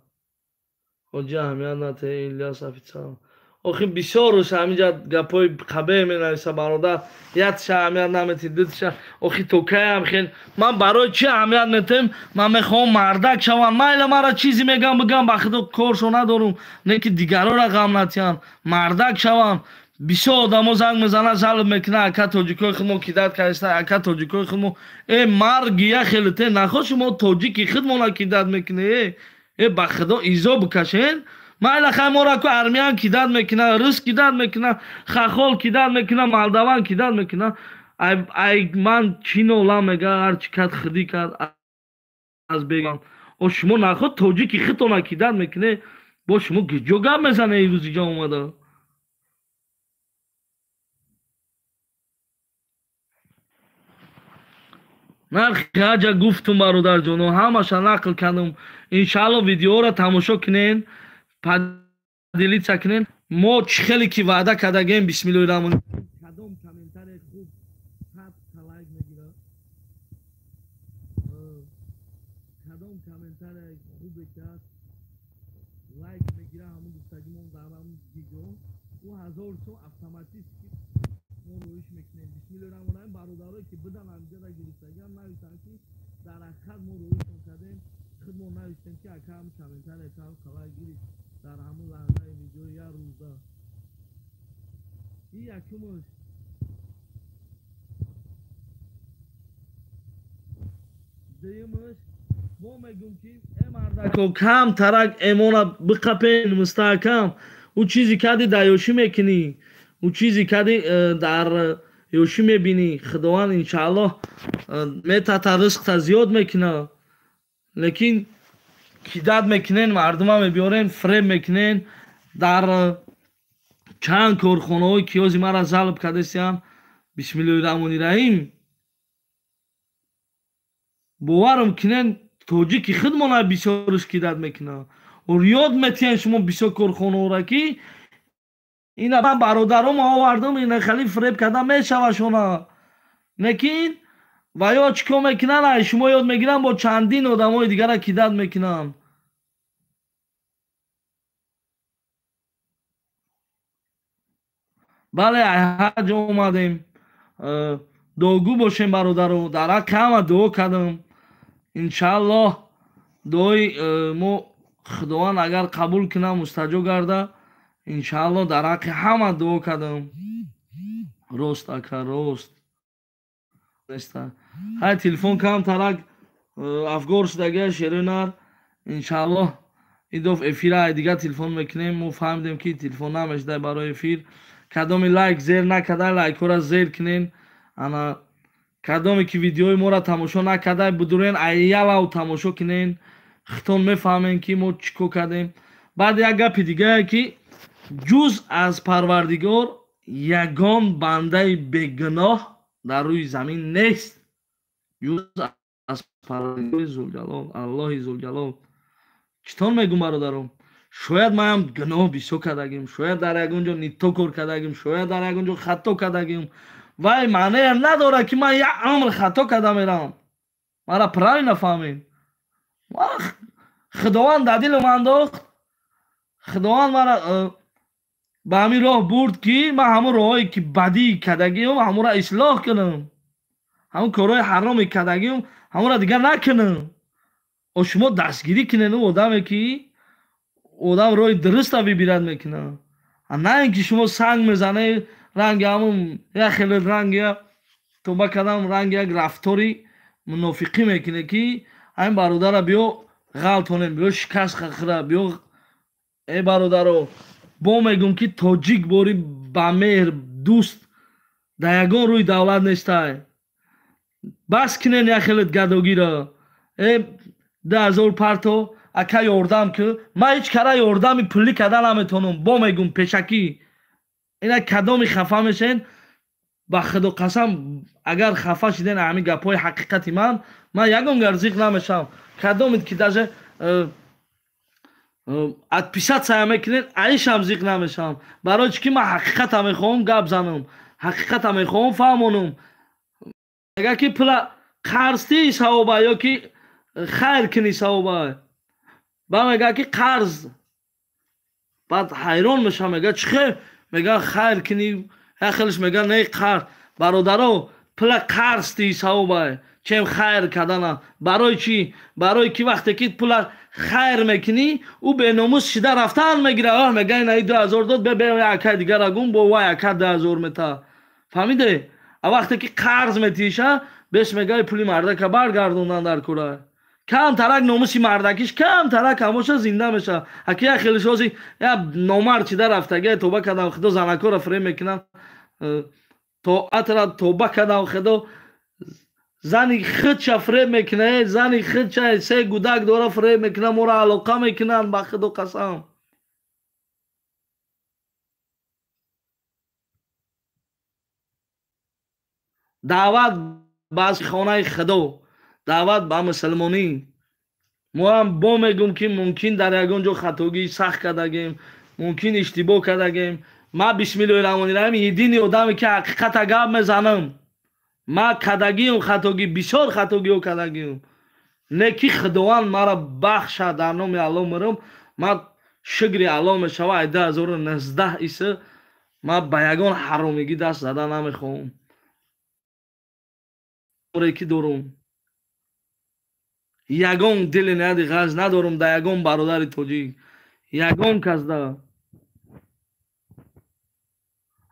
Ҳоҷи аҳамият нате Ильяс офитсар. Охи бисёрш ҳаминҷа гапҳои қабеҳ менависа бародар, якша аҳамият наметӣ, дутша. Охи то каям хел. Ман барои чӣ аҳамият метем? Ман мехоҳам мардак шавам. Майла мара чизе мегам бигам, ба худо коршо надорум. Не ки дигарора ғам натиҳам. Мардак шавам. Бисёр одамо занг мезанад, жалб мекунад, ака тоҷикои худмо кидат кардиста, ака тоҷикои худмо. Марги я хелите, нахо шумо тоҷики худмона кидат мекунед. Ба худо изо бикашен. Майла хай мора ку армян кидат мекунад, рус кидат мекунад, хахол кидат мекунад, молдаван кидат мекунад. Ай ман чӣ нолам мега, ҳар чӣ кард худӣ кард аз бегам. О шумо нахо тоҷики худтона кидат мекунед, бо шумо ҷо гап мезанед ирӯзи ҷо омада. Нархи ҳаҷа гуфтум бародарҷоно, ҳамаша нақл кардам. Иншаалло видеоро тамошо кунен, поделиться кунен. Мо чӣ хеле ки ваъда кардагем, бисмиллоҳи раҳмони. Кадом комментарие хуб 100 та лайк мегирад? Кадом комментарие хубе ки аст лайк мегирад, ҳамун гуфтагимон дар ҳамун видео, ӯ 1000 сом автоматически мо роиш мекунем. Бисмиллоҳи раҳмони раҳим. Бародарое ки бидан ҳамҷода гирифтагиам нависанд ки дар ҳақиқат мо роишон кардем, худмо навистем ки ака ҳам комментарие чанд лайк гирифт дар ҳамун лаҳзаи видеои як рӯза. Ин якумаш. Дуюмаш, мо мегӯм ки э мардако кам тарак эмона биқапен мустаҳкам. Ӯ чизе кади дар ёшӣ мекунӣ, ӯ чизе кади дар ёшӣ мебинӣ. Худованд иншааллоҳ метата ризқта зиёд мекунад. Лекин кидат мекунен, мардума мебиёрен, фреб мекунен. Дар чанд корхонаҳои киёзи мара залб кардесиям. Бисмиллоҳи раҳмони раҳим. Боварам кунен, тоҷики худмона бисёрш кидат мекунад. Ёд метиҳен шумо бисёр корхонаҳоро ки ина ман бародаром овардам, ина хали фреб карда мешавашона. Лекин ва ё чӣ кор мекунанд? Ай шумо ёд мегиранд, бо чандин одамои дигара кидат мекунанд. Бале, ай ҳаҷ омадем. Дуогӯ бошем бародаро, дар ҳаққи ҳама дуо кардам. Иншааллоҳ дуои мо Худованд агар қабул кунад, мустаҷоб гарда. Иншааллоҳ дар ҳаққи ҳама дуо кардам. Рост ака, рост. Неста. Ҳай, телефон кам тарак афгор шудага, шерои нар. Иншааллоҳ, идоф эфира дигар телефон мекунем. Мо фаҳмидем, ки телефон намешдай барои эфир. Кадоми лайк зер накарда, лайкҳоро зер кунен. Ана, кадоме ки видеои моро тамошо накарда, будурен, айялав тамошо кунен, хитон мефаҳмем, ки мо чӣ кор кардем. Баъд як гапи дигае, ки ҷуз аз Парвардигор ягон бандаи бегуноҳ дар рӯи замин нест, ҷуз аз Парвардигори Зулҷалол, Аллоҳи Зулҷалол. Читон мегӯм, бародаром? Шояд манам гуноҳ бисёр кардагим, шояд дар ягон ҷо не то кор кардагим, шояд дар ягон ҷо хато кардагим. Вай маънея надорад, ки ман як умр хато карда меравам. Мара правильно фаҳмед. Худованд дар дилам андохт, Худованд мара ба ҳамин роҳ бурд, ки ман ҳамон роҳое ки бадӣ кардагиам, ҳамонро ислоҳ кунам, ҳамон корҳои ҳароме кардагиам, ҳамонро дигар накунам. О, шумо дастгирӣ кунед ӯ одаме, ки одам роҳи дуруста выбирать мекунад, на ин ки шумо санг мезанед, ранги ҳамон як хеле ранги тоба кардам, ранги як рафтори мунофиқӣ мекунед, ки ҳамин бародара биё ғалтонем, биё шикаст хӯра, биё. Э, бародаро, бо мегӯм, ки тоҷик бори ба меҳр дӯст дар ягон рӯи давлат нестай. Бас кунен як хелет гадогиро. Э, 2000 парто, ака, ёрдам ку. Ман ҳеҷ кара ёрдами пулӣ карда наметавонам. Бо мегӯм пешакӣ, ина кадоми хафа мешен, ба Худо қасам, агар хафа шиден ҳамин гапҳои ҳақиқати ман, ман ягон гар зиқ намешавам. Кадомед ки даже отписаться мекунед, аишам зиқ намешавам. Барои чӣ ки ман ҳақиқата мехоҳам гап занам, ҳақиқата мехоҳам фаҳмонам. Агар ки пула қарзтӣ савоба ё ки хайр кунӣ савоба, ба мега ки қарз. Баъд ҳайрон мешавам, мега чӣ хел мега хайр кунӣ, як хелш мега не, қарз. Бародаро, пула қарзтӣ савоба, чем хайр кардана. Барои чӣ? Барои ки вақте ки пула хайр мекунӣ, ӯ беномус шида рафтан мегира. Оҳ, мега инаи 2000 дод, бе акай дигара гум, бо вай ака 2000 мета. Фаҳмиде? А вақте ки қарз метиша, беш мега пули мардака баргардондан дар кора. Кам тарак номуси мардакиш кам тарак ҳамоша зинда меша. Аки як хелишози я номард чида рафтага, тоба кардам, Худо, занакора фиреб мекунам, тоатра, тоба кардам, Худо, зани худша фиреб мекуна, зани худша се гудак дора фиреб мекуна, моро алоқа мекунанд, ба Худо қасам. Даъват ба хонаи Худо, даъват ба мусулмонӣ. Мо ҳам бо мегӯм, ки мумкин дар ягон ҷо хатогии сахт кардагем, мумкин иштибоҳ кардагем. Ман, бисмиллоҳи раҳмони раҳим, единый одаме, ки ҳақиқата гап мезанам. Ман кардагиам хатогӣ, бисёр хатогиҳо кардагиам, не ки Худованд маро бахшад, дар номи Аллоҳ мурам. Ман шукри Аллоҳ мешава, ай 2019 иса ман ба ягон ҳаромигӣ даст зада намехоҳам, ки дорум ягон дили нияди ғарз надорум дар ягон бародари тоҷик, ягон кас да.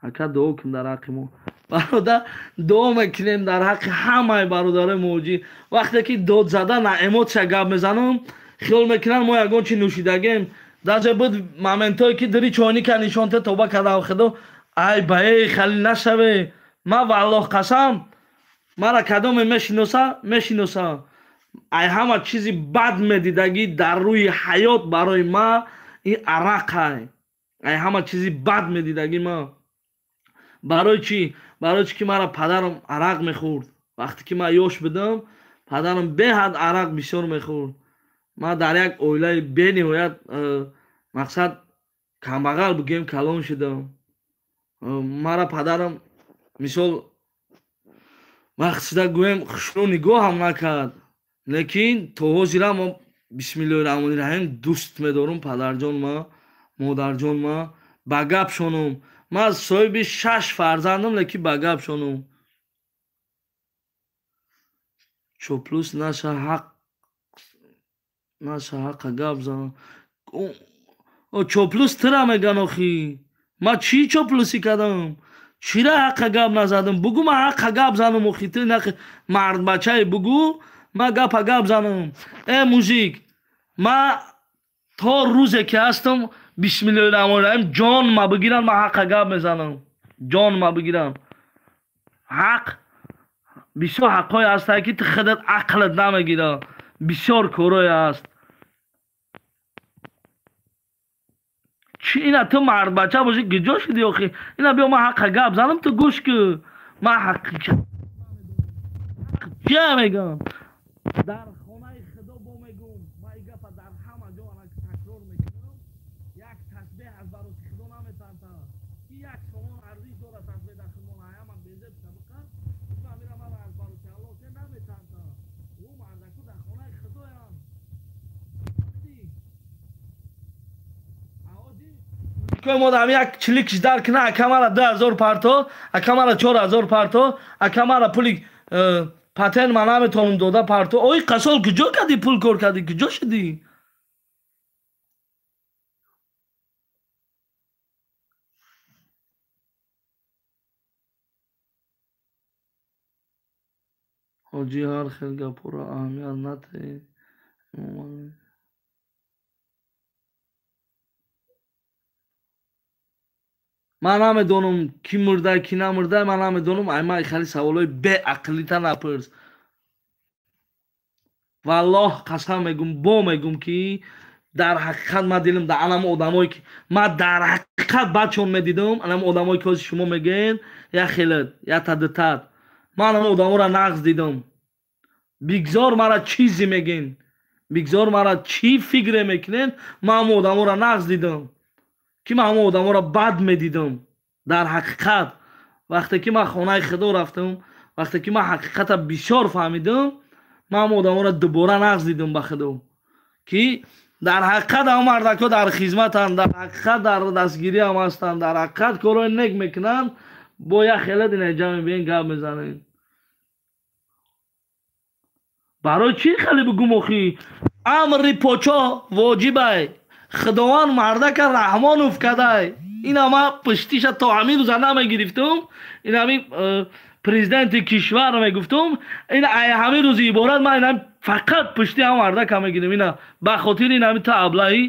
Ака, дуо кун дар ҳаққи мо. Бародар, дуо мекунем дар ҳаққи ҳамаи бародарои муҳоҷир. Вақте ки дод зада на эмоция гап мезанам, хиёл мекунанд мо ягон чи нӯшидагем. Даже буд моментое, ки дири чойника нишон те, тоба кардам, Худо, ай баэ хали нашаве. Ман, валлоҳ қасам, мара кадоме мешиноса, мешиноса, ай ҳама чизи бад медидагӣ дар рӯи ҳаёт барои ма ин арақай. Ай ҳама чизи бад медидагӣ ма. Барои чӣ? Барои чӣ ки мара падарам арақ мехӯрд. Вақте ки ман ёш будам, падарам беҳад арақ бисёр мехӯрд. Ман дар як оилаи бениҳоят мақсад камбағал бигӯем калон шудам. Мара падарам, мисол, вақт шуда гӯем, хушрӯ нигоҳам накард, лекин то ҳозира мо, бисмиллоҳи раҳмони раҳим, дӯст медорум падарҷон ма, модарҷон ма, ба гап шонум. Ман соҳиби шаш фарзандам, лекин ба гап шонум. Чоплус наша ҳақ, наша ҳақа гап зан. Чоплус тира меган. Охи, ман чӣ чоплусӣ кардам? Чира ҳаққа гап назадам? Бугӯ, ман ҳаққа гап занам, охи ту мардбачае, бугӯ, ман гапа гап занам. Э мужик, ман то рӯзе ки ҳастам, бисмиллоҳи раҳмони раҳим, ҷон ма бигиранд, ман ҳаққа гап мезанам. Ҷон ма бигиранд. Ҳақ бисёр ҳаққҳое ҳастанд, ки ту худат ақлат намегирад. Бисёр корое ҳаст. Чи ина ту мардбача бошӣ, куҷо шудӣ охи? Ина биё, ман ҳаққа гап занам, ту гӯш кӯ. Ман ҳақ чия мегӯям? Дар хонаи худо бо мегӯм, ман ин гапа дар ҳама ҷо такрор мекунам. Як тасбеҳ аз бароти худо наметанта, ки як сомон арзиш дорад тасбеҳ дар худмон ҳаяма безеб сабиқа амира мара аз бароти аллоҳ се наметанта. Ӯ мардаку дар хонаи худоянд. Мо дар як чиликш дар кина, ака мара 2000 парто, ака мара 4000 парто, ака мара пули патент ман наметавонам дода парто. Ой, қасол куҷо кардӣ, пул кор кардӣ, куҷо шудӣ? Ҳоҷӣ, ҳар хел гапҳоро аҳамият надиҳед. Ман намедонам, ки мурда, ки намурда, ман намедонам. Ай, ман хеле саволҳои беақлита напурс. Валлоҳ қасам мегум, бо мегум, ки дар ҳақиқат ман дилам дар анам одамое ки ман дар ҳақиқат бачон медидам, анам одамое ки ҳозир шумо мегӯед, як хелат, як тадитат, ман анам одаморо нағз дидам. Бигзор мара чизе мегӯен, бигзор мара чӣ фикре мекунен, ман ҳамон одаморо нағз дидам, ки ман ҳамон одаморо бад медидам. Дар ҳақиқат вақте ки ман хонаи худо рафтам, вақте ки ман ҳақиқата бисёр фаҳмидам, ман ҳамон одаморо дубора нағз дидам ба худо, ки дар ҳақиқат ҳамон мардакҳо дар хизматанд, дар ҳақиқат дар дастгириам ҳастанд, дар ҳақиқат корҳои нек мекунанд. Бо як хелат инаҷа мебиен, гап мезанед. Барои чӣ хеле бигум охи? Амри почо воҷибай. Худованд мардака раҳмонов кадай. Ина ман пуштиша то ҳамин рӯза намегирифтум, ин ҳамин президенти кишвар мегуфтум, ин ай ҳамин рӯзи иборат ман ина фақат пушти ҳам мардака мегирим. Ина ба хотири ин ҳамин та аблаҳи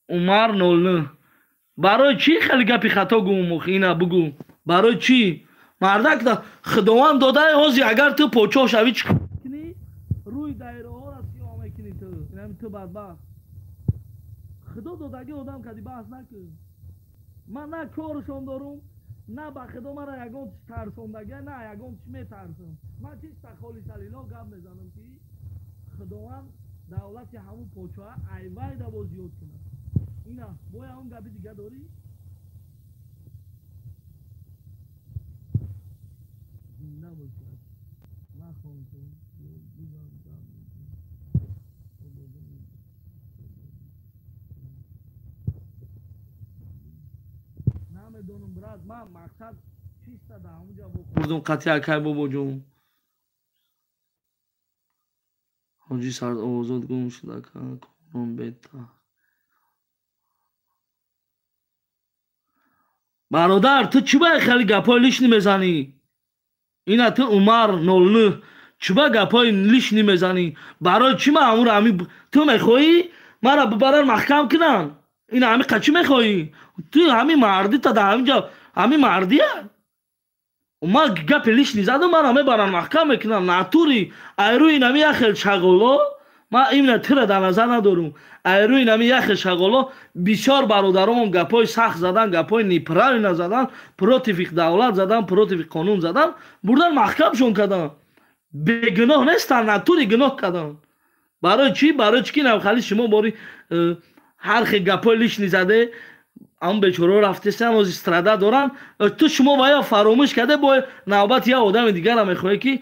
Умар нолну. Барои чӣ хеле гапи хато гум охи? Ина бугӯ, барои чӣ? Мардак худованд додаи. Ҳозир агар ту почоҳ шавӣ, чӣ кунӣ? Рӯи даираҳоро сиёҳ мекунӣ ту, ин ҳамин ту бадбахт. Худо додаги одам кади баҳс накун. Ман на коршон дорум, на ба худо мара ягон чиз тарсондага, на ягон чиз метарсам. Ман чиста холисалило гап мезанам, ки худованд давлати ҳамун почоа айвайда боз зиёд кунад. Ина бо ягон гапи дига дорӣ? Зинда бошад. Нахон кун. Намедонам, брат, ман мақсад чиста дар ҳамунҷа вохӯрдум қатъи акай бобоҷон. Ҳоҷи Сарозод гум шуд, ака корон бета. Бародар, ту чӣ ба хеле гапҳои лишний мезанӣ? Ина ту Умар нолну чӣ ба гапҳои лишний мезанӣ? Барои чӣ ман ҳамуро ҳами ту мехоҳӣ мара бибаран маҳкам кунанд? Ина ҳами қа чӣ мехоҳӣ? Ту ҳами мардита дар ҳаминҷа ҳами мардия? Ман гапи лишний задам, мара мебаран маҳкам мекунанд натури. Айрӯи инами як хел шағоло, ман именно тура дар назар надорум, айрӯи инами як хел шағоло бисёр бародаромон гапҳои сахт задан, гапҳои неправильно задан, против давлат задан, против қонун задан, бурдан маҳкамшон кардан. Бегуноҳ нестанд, натури гуноҳ карданд. Барои чӣ? Барои чӣ ки навхали шумо бори ҳар хел гапҳои лишний заде, ҳамн бечораҳо рафтесанд, ҳозир страда доранд. Ту шумо вая фаромӯш карде, бо навбати як одами дигарам мехоҳе ки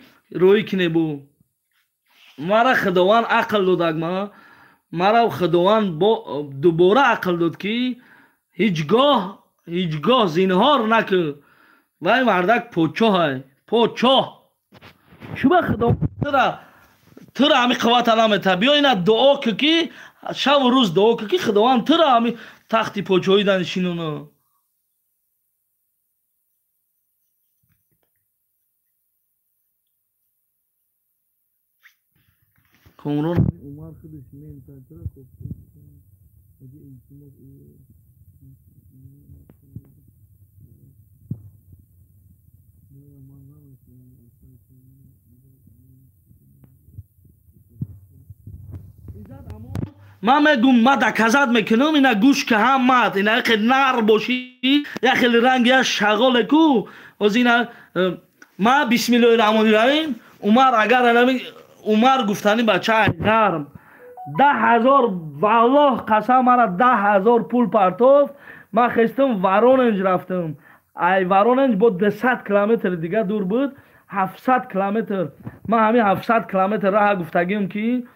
роӣ кине. Бу мара худованд ақл додак, мара худованд бо дубора ақл дод, ки ҳеҷ гоҳ, ҳеҷ гоҳ зинҳор накун. Вай мардак подшоҳай, подшоҳ. Чуба худо тура ҳами қуввата наметаҳад? Биё ина дуо кун, ки шабу рӯз дуо кун, ки худованд тура ҳами тахти подшоҳӣ данишинона. Комрон Умар худаш ментатра ман мегум, ма доказат мекунам, ина гӯш ки ҳамат, ина яхе нар бошӣ, яхеле ранг я шағоле ку. Оз ина ма бисмиллоҳи раҳмони раҳим. Умар агар анами Умар гуфтани бача гарм 10,000, валлоҳ қасам, мара 10,000 пул партофт. Ман хестам, Воронеж рафтам. Ай Воронеж бо 200 километр дига дур буд, 700 километр. Ман ҳамин 700 километр раҳа гуфтагиам ки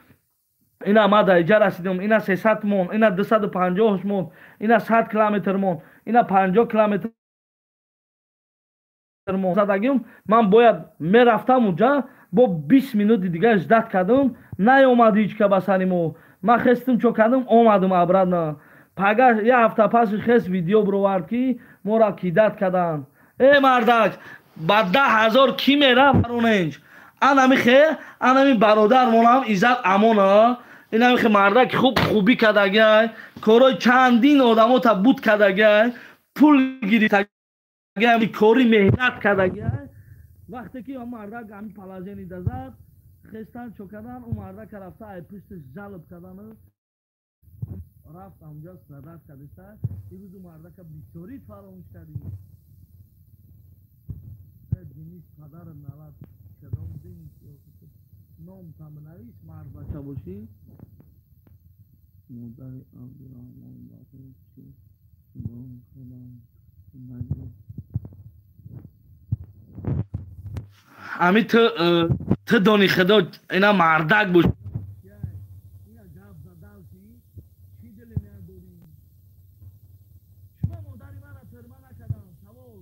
ина ма дар иҷа расидам, ина 300 мон, ина 250 мон, ина 100 километр мон, ина 50 километр мон задагим. Ман бояд мерафтам уҷа, бо 20 минути дига ждат кардам, наёмад ҳеҷ ка ба сари мо. Ман хестам, чо кардам, омадам обратно. Пага як ҳафта паси хест видео бировард ки моро кидат карданд. Э мардак, ба 10,000 кӣ мерафт Воронеж? Анами хе, анами бародармонам Иззат Амона, инами хе мардак хуб хубӣ кардагиай, корҳои чандин одамота буд кардагиай, пул гирифтагиай, кори меҳнат кардагиай. Вақте ки он мардак ҳамин положение да зад, хестан чо кардан, ӯ мардака рафта ай пушташ жалоб кардану рафт ҳамҷо садат кардиста. Имрӯз ӯ мардака бисёрӣ фаромӯш кардӣ. Денис падарат налат, кадом Денис, ном там навис, мард бача бошӣ. Модари Абдураҳмон барои чӣ гуноҳ карданд? Ами ту дони худо, ина мардак бош. Ина гап задан ки чӣ диле надорӣ? Шумо модари мара тюрьма накардам. Савол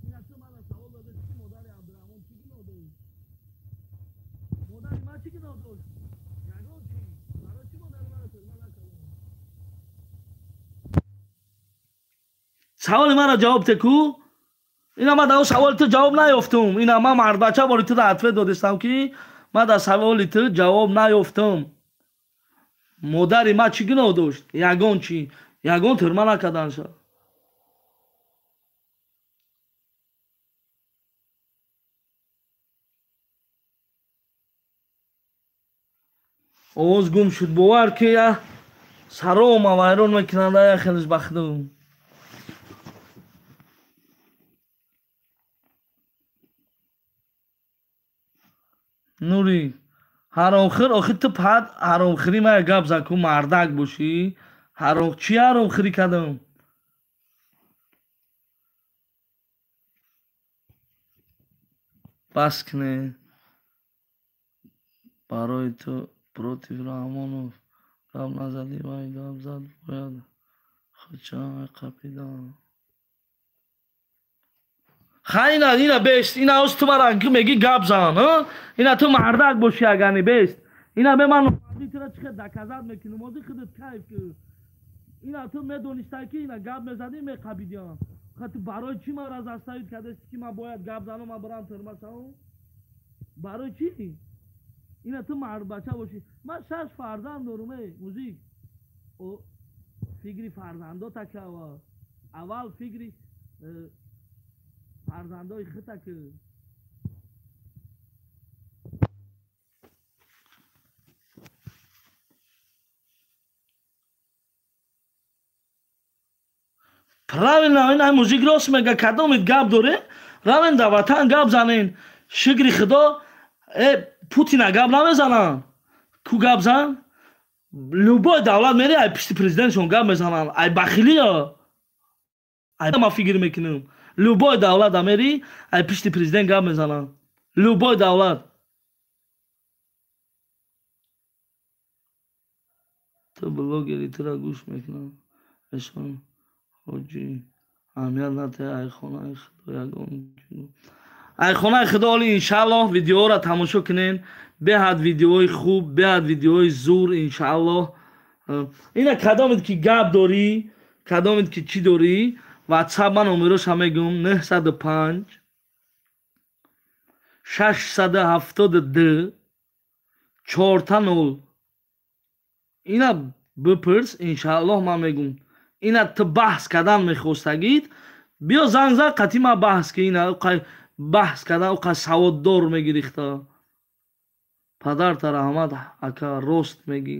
ина, ту мара савол дода ки модари Абдураҳмон чӣ гуноҳ дошт? Модари ман чӣ гуноҳ дошт? Ягон чӣ. Барои чӣ модари мара тюрьма накардам? Саволи мара ҷавоб те ку. Ина ман дар саволи ту ҷавоб наёфтум. Ина ман мардбача бори ту дар ответ додистам ки ман дар саволи ту ҷавоб наёфтум. Модари ман чӣ гуноҳ дошт? Ягон чӣ, ягон тюрьма накарданша. Овоз гум шуд, бовар ки я сарома вайрон мекунанда, я хелиш бахдум. Нури ҳаромхӯр, охи ту пад ҳаромхӯрӣ мая гап зад ку, мардак бошӣ. Ҳаром чӣ ҳаромхӯрӣ кардам? Бас кне, барои ту против Раҳмонов гап назадӣ, вай гап зад, бояд хуча қапидан. Ха, ина ина бест, ина оз ту мара ки мегӣ гап зан, ина ту мардак бошӣ агани бест. Ина бе ман тура чӣ хел доказат мекунам, ози худат кайф ки. Ина ту медонистай ки ина гап мезадӣ, меқабидиям. Ха, ту барои чӣ мара заставить кардасти ки ман бояд гап занам, ман барам тюрьма шавам? Барои чӣ? Ина ту мардбача бошӣ. Ман шаш фарзанд дорум, э мужик. Фикри фарзандота ки аввал. Аввал фикри фарзандои хута ки. Правильно, ина мужик рост мега, кадомит гап доре, равен дар ватан гап занен. Шукри худо, э Путина гап намезананд. Ку гап зан? Любой давлат мери, ай пишти президентшон гап мезананд. Ай бахилия. Ай ма фикр мекунам. Любой давлат мери, ай пишти президент гап мезананд. Любой давлат. Ту блогери, тура гӯш мекунам. Эшон ҳоҷӣ аҳамият натиҳ, ай хонаи худо ягон ай хонаи худо. Оли иншааллоҳ видеоро тамошо кунен, беҳад видеои хуб, беҳад видеои зур иншааллоҳ. Ина кадомед ки гап дорӣ, кадомед ки чӣ дорӣ, ватсап ман номероша мегӯм: 905 672. 4-0. Ина бипурс, иншааллоҳ ман мегум. Ина ту баҳс кардан мехостагид, биё занг зан қати ма баҳс ки ина баҳс кардан уқа саводдор мегирихта. Падарта раҳмат ака, рост мегӣ.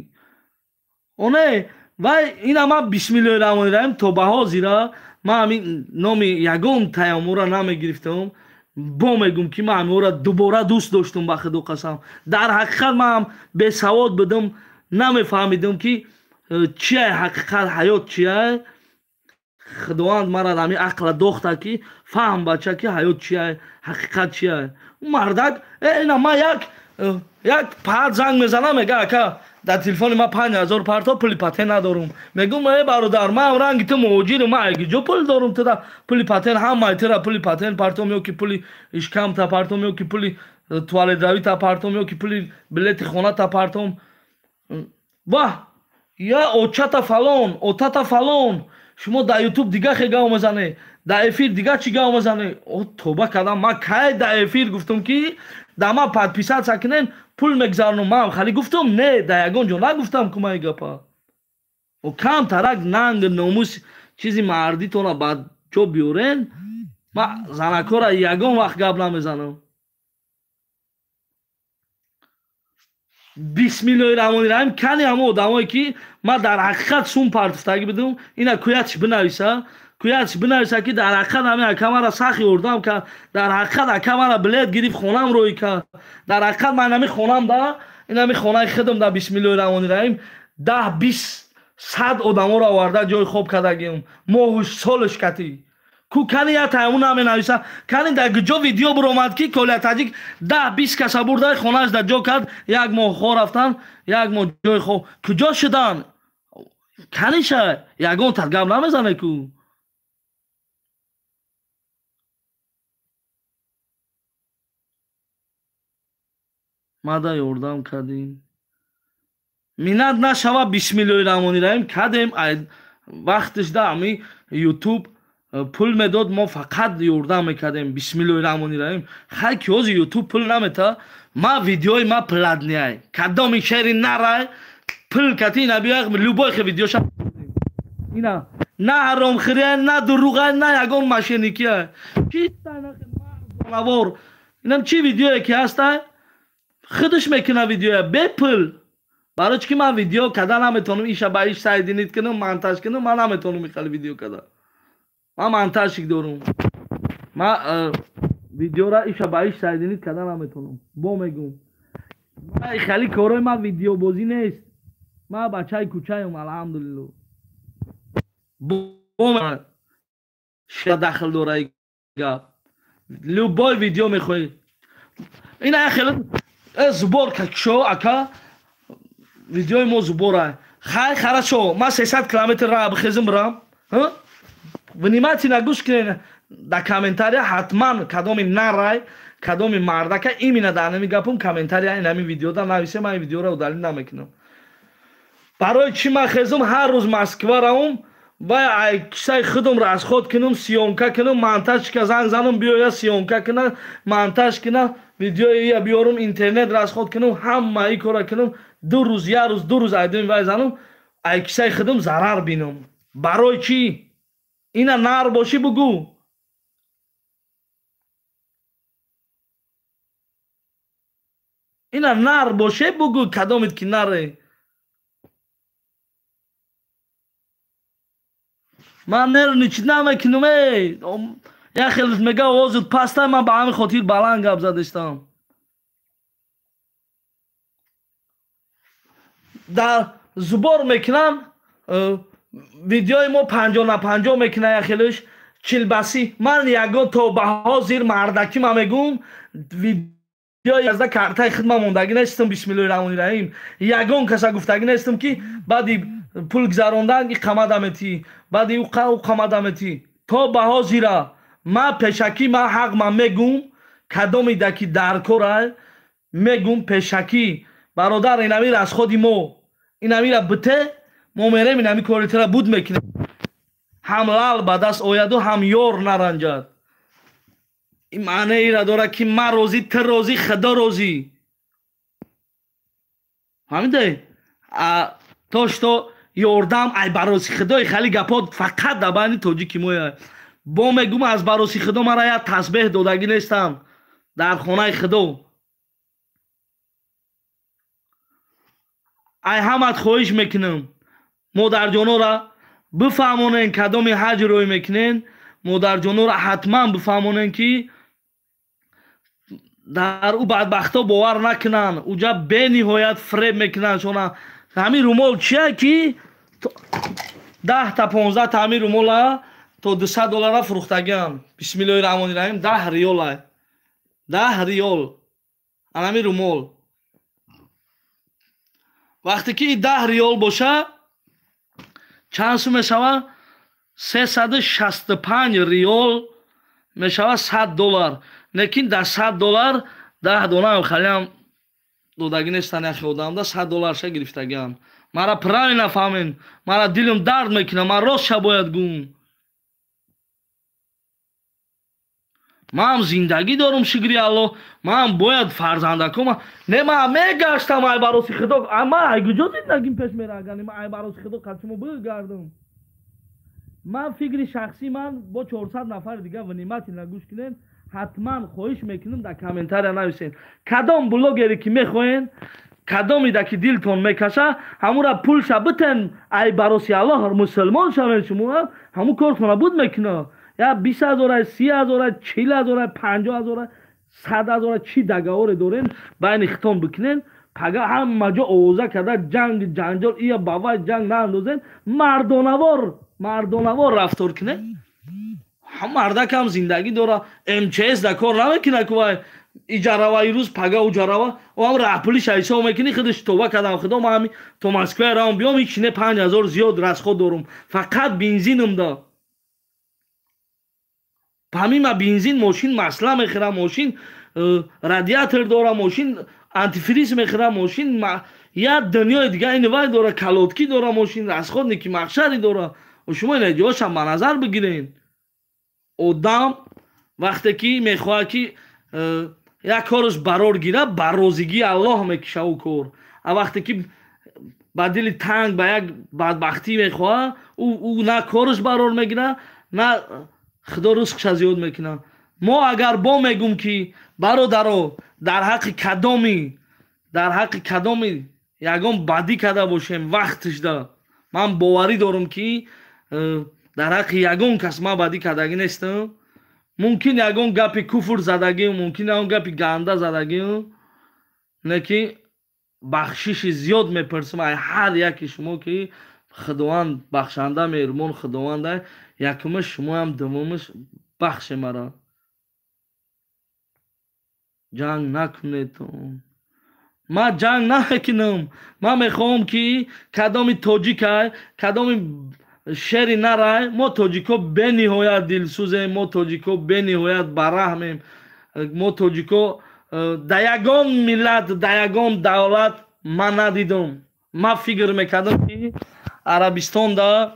Оне вай ина ман бисмиллоҳи раҳмони раҳим то ба ҳозира ман ҳамин номи ягон таяммура намегирифтам. Бо мегум ки ман ҳаминро дубора дӯст доштум ба худо қасам. Дар ҳақиқат ман бесавод будам, намефаҳмидам ки чия ҳақиқат, ҳаёт чия. Худованд мара ҳамин ақла дохта ки фаҳм бача ки ҳаёт чия, ҳақиқат чия. Мардак ина ман як паат занг мезанам, мега ака дар телефони ман 5000 парто, пули патент надорум. Мегум э бародар, ман ранги ту муҳоҷирам, ман куҷо пул дорум туда пули патент, ҳамаи тура пули патент партом, ё ки пули ишкамта партом, ё ки пули туалетравита партом, ё ки пули билети хоната партом. Ваҳ, я очата фалон, отата фалон, шумо дар ютуб дига хе гав мезане, дар эфир дига чӣ гав мезане. О тоба кардам, ман кай дар эфир гуфтум ки дар ман подписаться кунен пул мегзаронум? Ман хали гуфтум? Не, дар ягон ҷо нагуфтам ку ман гапа. О камтарак нанг номус чизи мардитона ба ҷо биёрен. Ман занакора ягон вақт гап намезанам. Бисмиллоҳи раҳмони раҳим. Кани ҳамо одамое ки ман дар ҳақиқат сум партуфтагӣ будум, ина куятш бинависа, куятш бинависа ки дар ҳақиқат ҳамин ака мара сахи ёрдам кард, дар ҳақиқат ака мара билет гирифт, хонам рӯй кард, дар ҳақиқат ман ҳамин хонам да, ин ҳамин хонаи худам да, бисмиллоҳи раҳмони раҳим, 10, 20, 100 одаморо оварда ҷои хоб кардагим, моҳу солш катӣ. Ку кани я таямун наменависа, кани дар куҷо видео буромад ки Коля Таҷик 10, 20 каса бурда хонааш дар ҷо кард, як моҳ хо рафтан, як моҳ ҷои хоб куҷо шудан? Каниша ягон тар гап намезане ку. Мада ёрдам кардем. Минат нашава, бисмиллоҳи раҳмони раҳим кардем. Вақтиш да ҳами ютуб пул медод, мо фақат ёрдам мекардем, бисмиллоҳи раҳмони раҳим. Хай ки ҳозир ютуб пул намета, ма видеои ма платныяй, кадоми шери нарай пул кати ина биёй любой хе видеоша ина на ҳаромхӯрия, на дуруғай, на ягон мошенникия, чистайнавор. Инам чӣ видеое ки ҳастай, худаш мекуна видеоя бепул. Барои чӣ ки ман видео карда наметавонам, иша ба иш сайдинит кунам, монтаж кунам, ман наметавонам ихали видео карда. Ман монтажик дорум, ман видеора иша ба иш сайдинит карда наметавонам. Бо мегум, ман ихали корои ман видеобозӣ нест, ман бачаи кӯчаем, алҳамдулилло. Бо дахл дора гап, любой видео мехоҳӣ ина хеле зубор кашо ака, видеои мо зубора. Хай хорошо, ман 300 километр раҳ бихезим бирам. Внимательно гӯш кунед, дар комментария ҳатман кадоми нарай, кадоми мардака именно дар ҳамин гапум комментария ин ҳамин видеода нависе, ман ин видеоро удалить намекунам. Барои чӣ ман хезум ҳар рӯз Москва равум, вай ай кисаи худам расход кунам, съёмка кунам, монтажка занг занам биёя съёмка куна, монтаж куна, видеои биёрум, интернет расход кунам, ҳама ин кора кунам, 2 рӯз, 1 рӯз, 2 рӯз айдум вай занам, ай кисаи худам зарар бинам. Барои чӣ? Ина нар бошӣ бугӯ. Ина нар боше бугӯ, кадомит ки наре. Ман нервничать намекунам, эй. Як хеле мега овозат пастай, ман ба ҳамин хотир баланд гап задистам. Дар зубор мекунам, видеои мо 50 на 50 мекуна, як хелеш чилбасӣ. Ман ягон то ба ҳозир мардакӣ ма мегум, видеои азда картаи хидма мондагӣ нестам, бисмиллоҳи раҳмони раҳим. Ягон каса гуфтагӣ нестам ки баъди пул гузарондан и қамада метӣ, баъди ӯ қамада метӣ. То ба ҳозира ман пешакӣ ман ҳақ ман мегум, кадомида ки дар корай мегум пешакӣ, бародар, инами расходи мо, инамира бите, мо мерем инами коритара буд мекунем. Ҳам лал ба даст ояду, ҳам ёр наранҷад. Ин маънеира дорад ки ман розӣ, ту розӣ, худо розӣ. Фаҳмидаи? То что ёрдам ай бароси худои хали гапо фақат дар байни тоҷики моя. Бо мегум аз бароси худо мара як тасбеҳ додагӣ нестам дар хонаи худо. Ай ҳамат хоҳиш мекунам, модарҷонора бифаҳмонен, кадоми ҳаҷ рӯй мекунен, модарҷонора ҳатман бифаҳмонен, ки дар ӯ бадбахто бовар накунанд, уҷа бениҳоят фреб мекунанд шона. Ҳамин румол чия ки 10 та 15 та ҳамин румола то 200 доллара фурӯхтагиам. Бисмиллоҳи раҳмони раҳим, 10 риёла, 10 риёл анами румол. Вақте ки 10 риёл боша, чанд сум мешава? 365 риёл мешава 100 доллар. Лекин дар 100 доллар 10 донаам халиам додагӣ нестан, яхе одамда 100 долларша гирифтагиам. Мара правильно фаҳмен, мара дилам дард мекунад, ман ростша бояд гӯм. Ман зиндагӣ дорум, шукри Аллоҳ, ман бояд фарзандаком. Не, ман мегаштам ай бароси худо, ман ай куҷо зиндагим пеш мерагани, ман ай бароси худо қадшумо бигардам. Ман фикри шахсӣ, ман бо 400 нафари дига внимательно гӯш кунен, ҳатман хоҳиш мекунам дар комментария нависен. Кадом блогере ки мехоҳен, кадомида ки дилтон мекаша, ҳамура пулша битен, ай бароси Аллоҳ мусулмон шавен шумо, ҳаму кортона буд мекуна. Я 20 ҳазора, 30 ҳазора, 40 ҳазора, 50 ҳазора, 100 ҳазора чӣ договоре дорен байни хитон бикунен, пага ҳама ҷо овоза карда ҷанг ҷанҷол ия ба вай ҷанг наандозен, мардонавор мардонавор рафтор кунен. Ҳам мардакам зиндагӣ дора, МЧС да кор намекуна ку вай иҷарава ирӯз пага уҷарава, ам раҳпулиша ҳисоб мекунӣ, худаш тоба кардам худо, ман ҳами то Москва равам биём, ҳеч не 5000 зиёд расход дорум, фақат бензиным да. Помимо бензин мошин масла мехӯра, мошин радиатор дора, мошин антифриз мехӯра, мошин як дунёи дига ин вай дора, колодки дора, мошин расходники махшари дора. Шумо ин ҷоша ба назар бигирен. Одам вақте ки мехоҳад ки як кораш барор гирад, ба розигии Аллоҳ мекиша ӯ кор. А вақте ки ба дили танг ба як бадбахтӣ мехоҳад, ӯ на кораш барор мегирад, на худо ризқша зиёд мекунад. Мо агар бо мегум ки бародаро дар ҳаққи кадоми ягон бадӣ карда бошем вақташда, ман боварӣ дорам ки дар ҳаққи ягон кас ман бадӣ кардагӣ нестам. Мумкин ягон гапи куфр задагим, мумкин ягон гапи ганда задагим, лекин бахшиши зиёд мепурсам ай ҳар яки шумо ки Худованд бахшанда меҳрубон Худованда, якумаш шумоям, дуввумаш бахше мара. Ҷанг накунедон. Ман ҷанг намекунам. Ман мехоҳам ки кадоми тоҷикай, кадоми шери нарай, мо тоҷико бениҳоят дилсӯзем, мо тоҷико бениҳоят бараҳмем, мо тоҷико дар ягон миллат, дар ягон давлат ман надидам. Ман фикр мекардам ки Арабистонда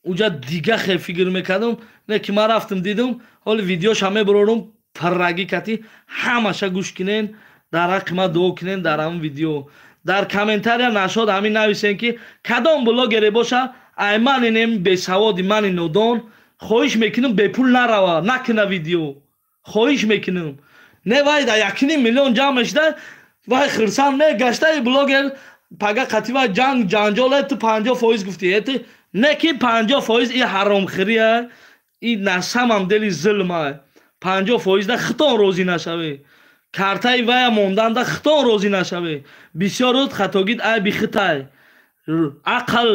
уҷа дига хел фикр мекардам, не ки ман рафтам дидам, ҳоли видеоша мебарорам паррагӣ кати, ҳамаша гӯш кунен, дар ҳаққи ман дуо кунен дар ҳамин видео. Дар комментария нашод ҳамин нависен ки кадом блогере боша, ай ман инем бесаводи мани нодон, хоҳиш мекунам бепул нарава, накуна видео. Хоҳиш мекунам. Не вай да 1.5 миллион ҷамъ мешуда, вай хирсанд мегашта и блогер пага қатива ҷанг ҷанҷол, ту 50% гуфтӣ, ту не ки 50% и ҳаромхӯрия, и насамам дели зулма. 50% да хитон розӣ нашавӣ. Картаи вая монданда хитон розӣ нашавӣ. Бисёр руд хатогид айби хитай. Ақл,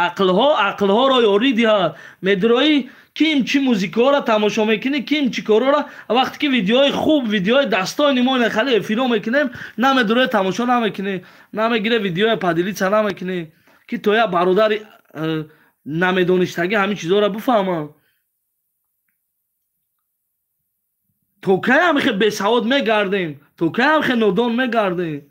ақлҳо ақлҳоро ёрӣ диҳад. Медроӣ ким чӣ музикаҳоро тамошо мекунӣ, ким чӣ корҳоро, вақте ки видеои хуб, видеои дастони мо хеле эфиро мекунем, намедроӣ тамошо намекунӣ, намегире видеои поделиться намекунӣ, ки то як бародари намедоништагӣ ҳамин чизҳоро бифаҳмад. То кай ҳамихе бесавод мегардем, то кай ҳамихе нодон мегардем?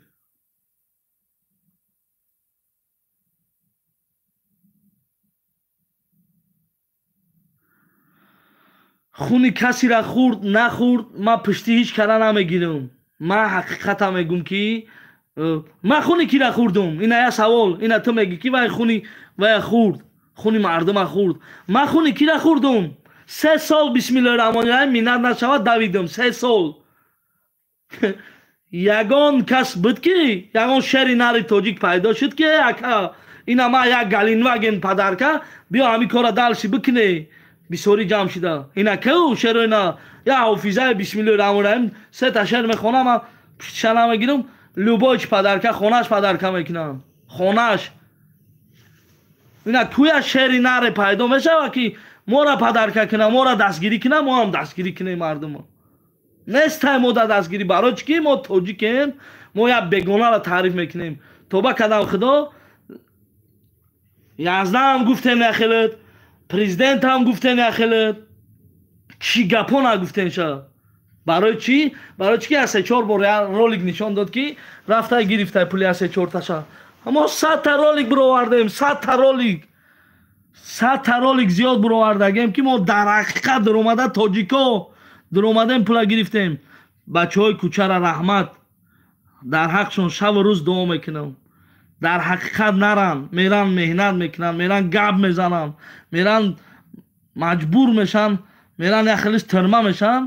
Хуни касира хурд нахурд, ман пушти ҳеҷ кара намегирам. Ман ҳақиқата мегум ки Ман хуни кира хӯрдум? Ина я савол. Ина ту мегӣ ки вай хуни вая хӯрд, хуни мардума хӯрд. Ман хуни кира хӯрдум? 3 сол бисмиллоҳи раҳмони раҳим миннат нашавад давидам 3 сол. Ягон кас буд ки ягон шери нари тоҷик пайдо шуд ки ака ина ман як галинваген падарка биё ҳамин кора далши бикуне, бисёрӣ ҷамъ шида. Ина ку шеро ина я ҳофизаи бисмиллоҳи раҳмони раҳим сета шер мехонам, ман пуштиша намегирам, любой чи падарка хонаш падарка мекунам. Хонаш. Ина куя шери наре пайдо мешава ки мора падарка кунам, мора дастгирӣ кунам, мо ҳам дастгирӣ кунем мардумо. Нестай мо да дастгирӣ, барои чӣ ки мо тоҷикем, мо як бегонаро таъриф мекунем. Тоба кадам худо, яздаам гуфтем яхелет, президентам гуфтем яхелет, чӣ гапо нагуфтем ша. Барои чӣ? Барои чӣ ки аз се-чор бор ролик нишон дод ки рафтай гирифтай пули аз се-чорташа. Мо 100 та ролик бировардем, 100 та ролик. 100 та ролик зиёд бировардагем ки мо дар ҳақиқат дуромада тоҷико дуромадем, пула гирифтем. Бачаҳои кӯчара раҳмат, дар ҳақшон шабу рӯз дуо мекунам. Дар ҳақиқат наран, меран меҳнат мекунанд, меран гап мезананд, меран маҷбур мешан, меран як хелиш тирма мешан,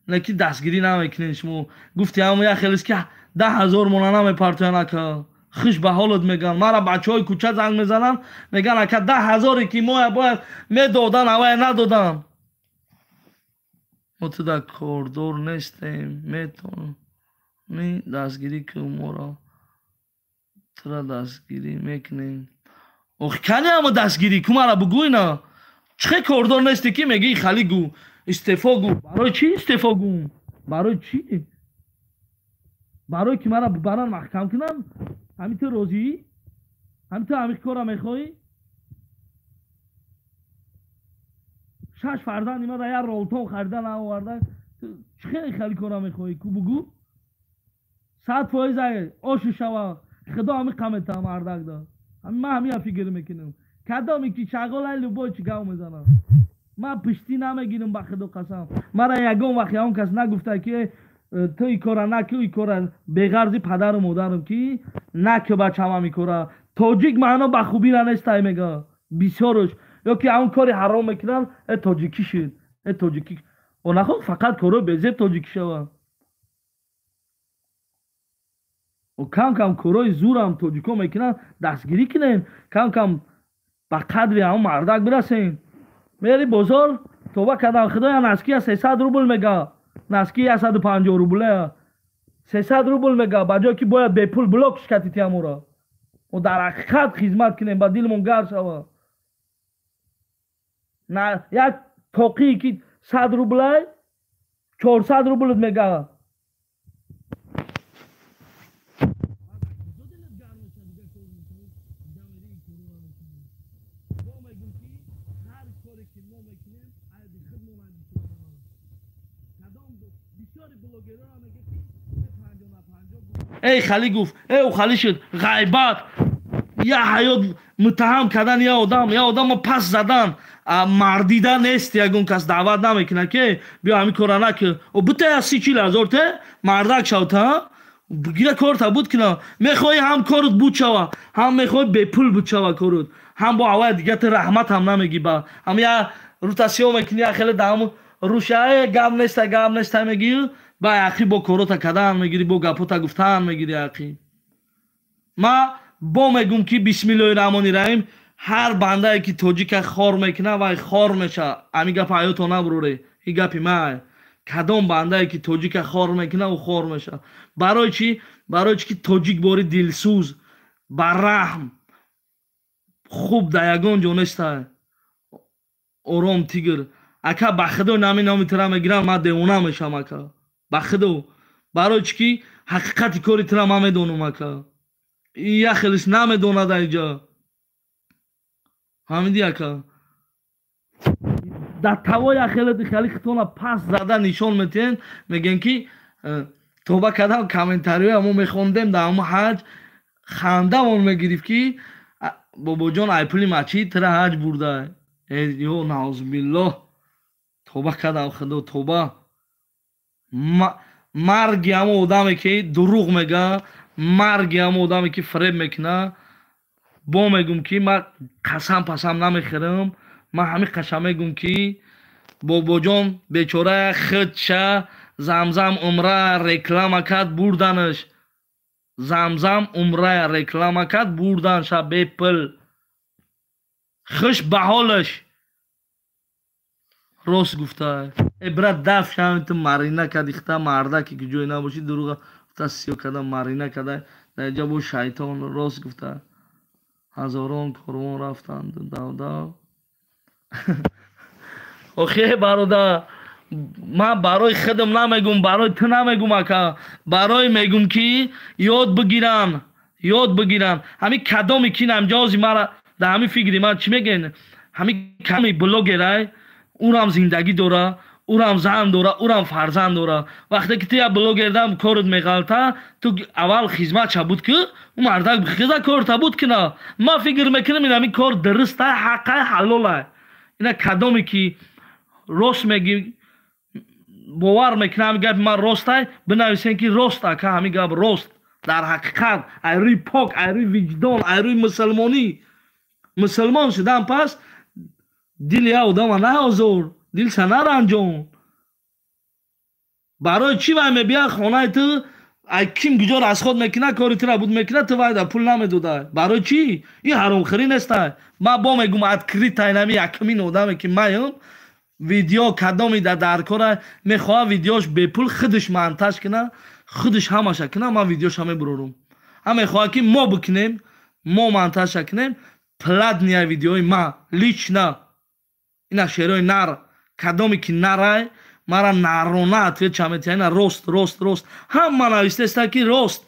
леки дастгирӣ намекунед шумо. Гуфти ҳамо як хелиш ки 10 000 мона намепартоян ака. Хуш ба ҳолат мегӯянд. Мара бачаҳои кӯча занг мезананд, мегӯянд ака 10 000 ки мо бояд медодан, авая надоданд. Мо туда кордор нестем, метавонӣ дастгирӣ кун моро. Тура дастгирӣ мекунем. Охи кани ҳамо дастгирӣ ку мара бугӯ ина. Чӣ хел кордор нестӣ ки мегӯӣ хали гӯ, истеъфо гӯ. Барои чӣ истеъфо гӯ? Барои чӣ? Барои ки мара баран маҳкам кунанд? Ҳамин ту розиӣ? Ҳамин ту ҳамин кора мехоҳӣ? 6 фарзанди мара як ролтон харида наоварда. Чӣ хел хали кора мехоҳӣ? Ку бугӯ? 100% ошу шава. Худо ҳамин қамета мардак да. Ман ҳамин фикр мекунам. Кадоме ки шағолай любой чӣ гав мезанам. Ман пиштӣ намегирам ба худо қасам. Мара ягон вақт ягон кас нагуфта ки ту ин кора накӣ, ин кора беғарзи падару модарам ки накӣ бачам ҳамин кора. Тоҷик маъно ба хубӣ нанестай мега. Бисёрш ё ки ҳамон кори ҳаром мекунанд, э тоҷикӣ шуд, э тоҷикӣ. О нахоҳ фақат корҳои безеб тоҷикӣ шаванд. О кам кам корҳои зурам тоҷико мекунанд, дастгирӣ кунем, кам кам ба қадри ҳамон мардак бирасем. Мери бозор, тоба кардам худоя наския 300 рубл мега. Наски 150 рубле. 300 рубл мега, ба ҷое ки бояд бепул блок шикати тиамура. Мо дар ҳақиқат хизмат кунем, ба дилмон гарм шава. На як тоқие ки 100 рублай, 400 рубл мега. Эй хали гуфт, эй ӯ хали шуд, ғайбат, я ҳаёт муттаҳам кардан я одам, я одамо пас задан, мардида нест, ягон кас даъват намекунад ки биё ҳамин кора накун. О бута 30-40 ҳазор те мардак шав та, гира корта буд кина. Мехоҳӣ ҳам корут буд шава, ҳам мехоҳӣ бепул буд шава корут, ҳам бо аввал дига ту раҳмат ҳам намегӣ ба. Ҳам я рута сиё мекунӣ, я хеле даҳам руша, э гап неста, гап неста мегӣ, ба ақи бо корота кадан мегирӣ, бо гапота гуфтан мегирӣ ақи. Ма бо мегум ки бисмиллоҳи раҳмони раҳим ҳар бандае ки тоҷика хор мекунад вай хор мешавад. Ҳамин гапа ҳаёто набуроре, ин гапи май. Кадом бандае ки тоҷика хор мекунад ӯ хор мешавад. Барои чӣ? Барои чӣ ки тоҷик бори дилсӯз, барраҳм, хуб дар ягон ҷо нестай. Ором тигр. Ака ба худо нами номи тура мегирам, ман девона мешавам ака. Ба худо. Барои чӣ ки ҳақиқати кори тура ман медонам ака. Ин як хелиш намедонад инҷа. Фаҳмидӣ ака? Дар таво як хеле хеле хитона пас зада нишон метиҳен, мегӯян ки тоба кардам комментариҳоя мо мехондем дар ҳамо ҳаҷ, хандамон мегирифт ки бобоҷон ай пули масҷид тура ҳаҷ бурда. Ё наузубиллоҳ. Тоба кардам худо, тоба. Марги ҳамо одаме ки дурӯғ мега, Марги ҳамо одаме ки фиреб мекуна. Бо мегум ки ман қасам пасам намехӯрам, ман ҳамин қаша мегум ки бобоҷон бечора худша замзам умра реклама кард, бурданаш. Замзам умра реклама кард, бурданша бепул. Хуш ба ҳолаш. Рост гуфта. Э брат, даф шами ту марина кади, хита мардаки ки ҷое набошӣ, дурӯға гуфта, сиё када, марина када, дар ҷа бо шайтон. Рост гуфта. Ҳазорон корвон рафтанд дав-дав. Охе бародар, ман барои худам намегум, барои ту намегум ака, барои мегум ки ёд бигиранд, ёд бигиранд. Ҳамин кадоми ки намҷози мара дар ҳамин фикри ман чӣ мегӯен? Ҳамин кадоми блогерай, урам зиндагӣ дора, урам зан дора, урам фарзанд дора. Вақте ки ту як блогердам корот меғалта, ту аввал хизматша буд ки ӯ мардак бихеза корта буд кина. Ман фикр мекунам ин ҳамин кор дурустай, ҳаққай, ҳалолай. Ина кадоме ки рост мегӣ, бовар мекунам ҳамин гапи ман ростай, бинависем ки рост ака, ҳамин гап рост. Дар ҳақиқат, ай рӯи пок, ай рӯи виҷдон, ай рӯи мусулмонӣ. Мусулмон шудан пас дили як одама наозор, дилша наранҷон. Барои чӣ вай мебияд хонаи ту, ай ким куҷо расход мекуна, кори тура буд мекуна, ту вай да пул намедодай. Барои чӣ? Ин ҳаромхӯрӣ нестай. Ман бо мегум открытай нами якумин одаме ки маям, видео кадоми да дар кора мехоҳад видеош бепул худаш монтаж куна, худаш ҳамаша куна, ман видеоша мебурорум. Ҳам мехоҳад ки мо бикунем, мо монтажша кунем, платния видеои ма лично. Ина шерои нар, кадоме ки нарай, мара нарона ответ чаметия. Ина рост, рост, рост. Ҳама навистеста ки рост.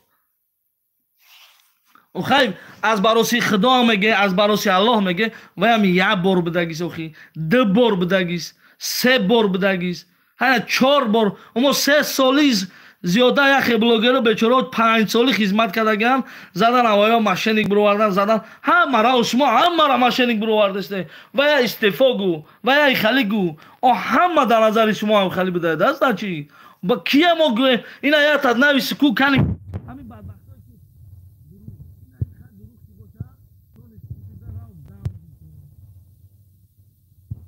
Охай аз бароси Худо меге, аз бароси Аллоҳ меге, ваям як бор бидагис, охи, ду бор бидагис, се бор бидагис, ҳая чор бор. Омо се соли зиёда яхе блогеро бечоро 5 соли хизмат кардаган, задан авоё мошенник бировардан, задан ҳамара шумо ҳамара мошенник бировардесте. Вая истеъфо гӯ, вая хали гӯ. О ҳама дар назари шумо ҳам хали бидает, аст чӣ? Ба кия мо гӯем? Ина як тад нависи ку кани ҳамин бадбахтое ки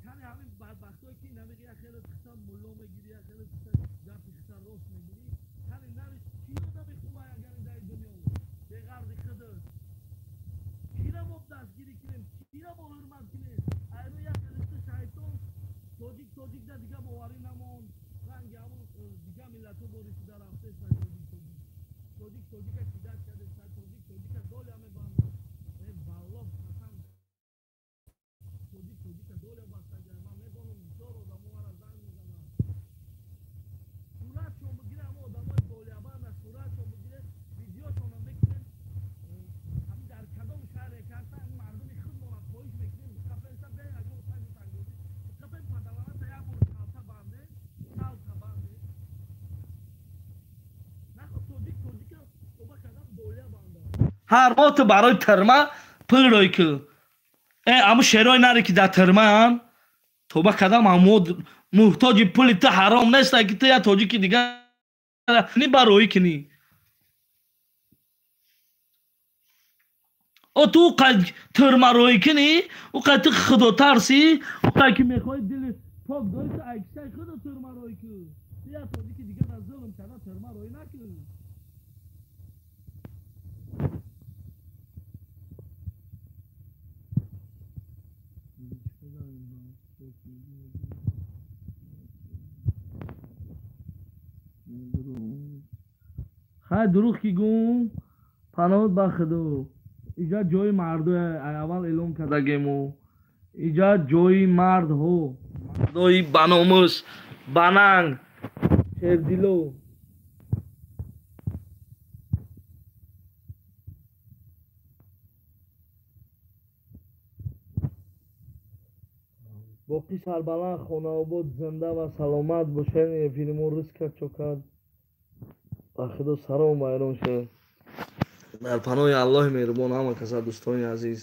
кани ҳамин бадбахтое ки намеги як хеле хита мулло мегири, як хеле хита гапи хита рост мегири, кани навис ки одами хуба агар дар дунё беғарзи худат кира мо дастгирӣ кунем, кира мо ҳурмат кунем? Айро як хеле хита шайтон тоҷик тоҷик да дига боварӣ намонд, ранги ҳамон дига миллатҳо борисида рафтеста. Тоҷик тоҷик тоҷик тоҷика кидат кардеста, тоҷик тоҷика доля мебандад. Э валлоҳ қасам, тоҷик тоҷика доля бастага. Ман медонам, бисёр одамо мара занг мезананд. Суратшон бигире, ҳамо одамои долябанда суратшон бигире, видеошонро мекунем. Ҳамин дар кадом шаҳре ки ҳаста, ҳамин мардуми худмона хоҳиш мекунем, биқафеста бе ягон сагу сангозӣ, биқафем падаланата як бор калта банде, калта банде. Нахо тоҷик тоҷика тоба кардам доля банда. Ҳар моҳ ту барои тирма пул рӯй кӯ. Э аму шерои наре ки дар тирмаам, тоба кардам ҳамо муҳтоҷи пули ту ҳаром неста ки ту як тоҷики дигар ни бароӣ кунӣ. О ту қай тирма рӯй кунӣ, ӯ қай ту худотарсӣ, ӯ қай ки мехоҳӣ дили пок дорӣ, ту айкисаи худо тирма рӯй кӯ. Ту як тоҷики дигар зулм карда тирма рӯй накӯ. Хай дурӯғ ки гум, паноҳ ба Худо. Иҷа ҷои мардое, аввал эълон кардагему. Иҷа ҷои мардҳо, мардои баномус, бананг, шердило. Боқӣ сарбаланд, хонаобод, зинда ва саломат бошед. Эфири мо ризқ кард, чо кард. Ба Худо салом вайрон шуд. Дар паноҳи Аллоҳи меҳрубон ҳама каса, дӯстони азиз.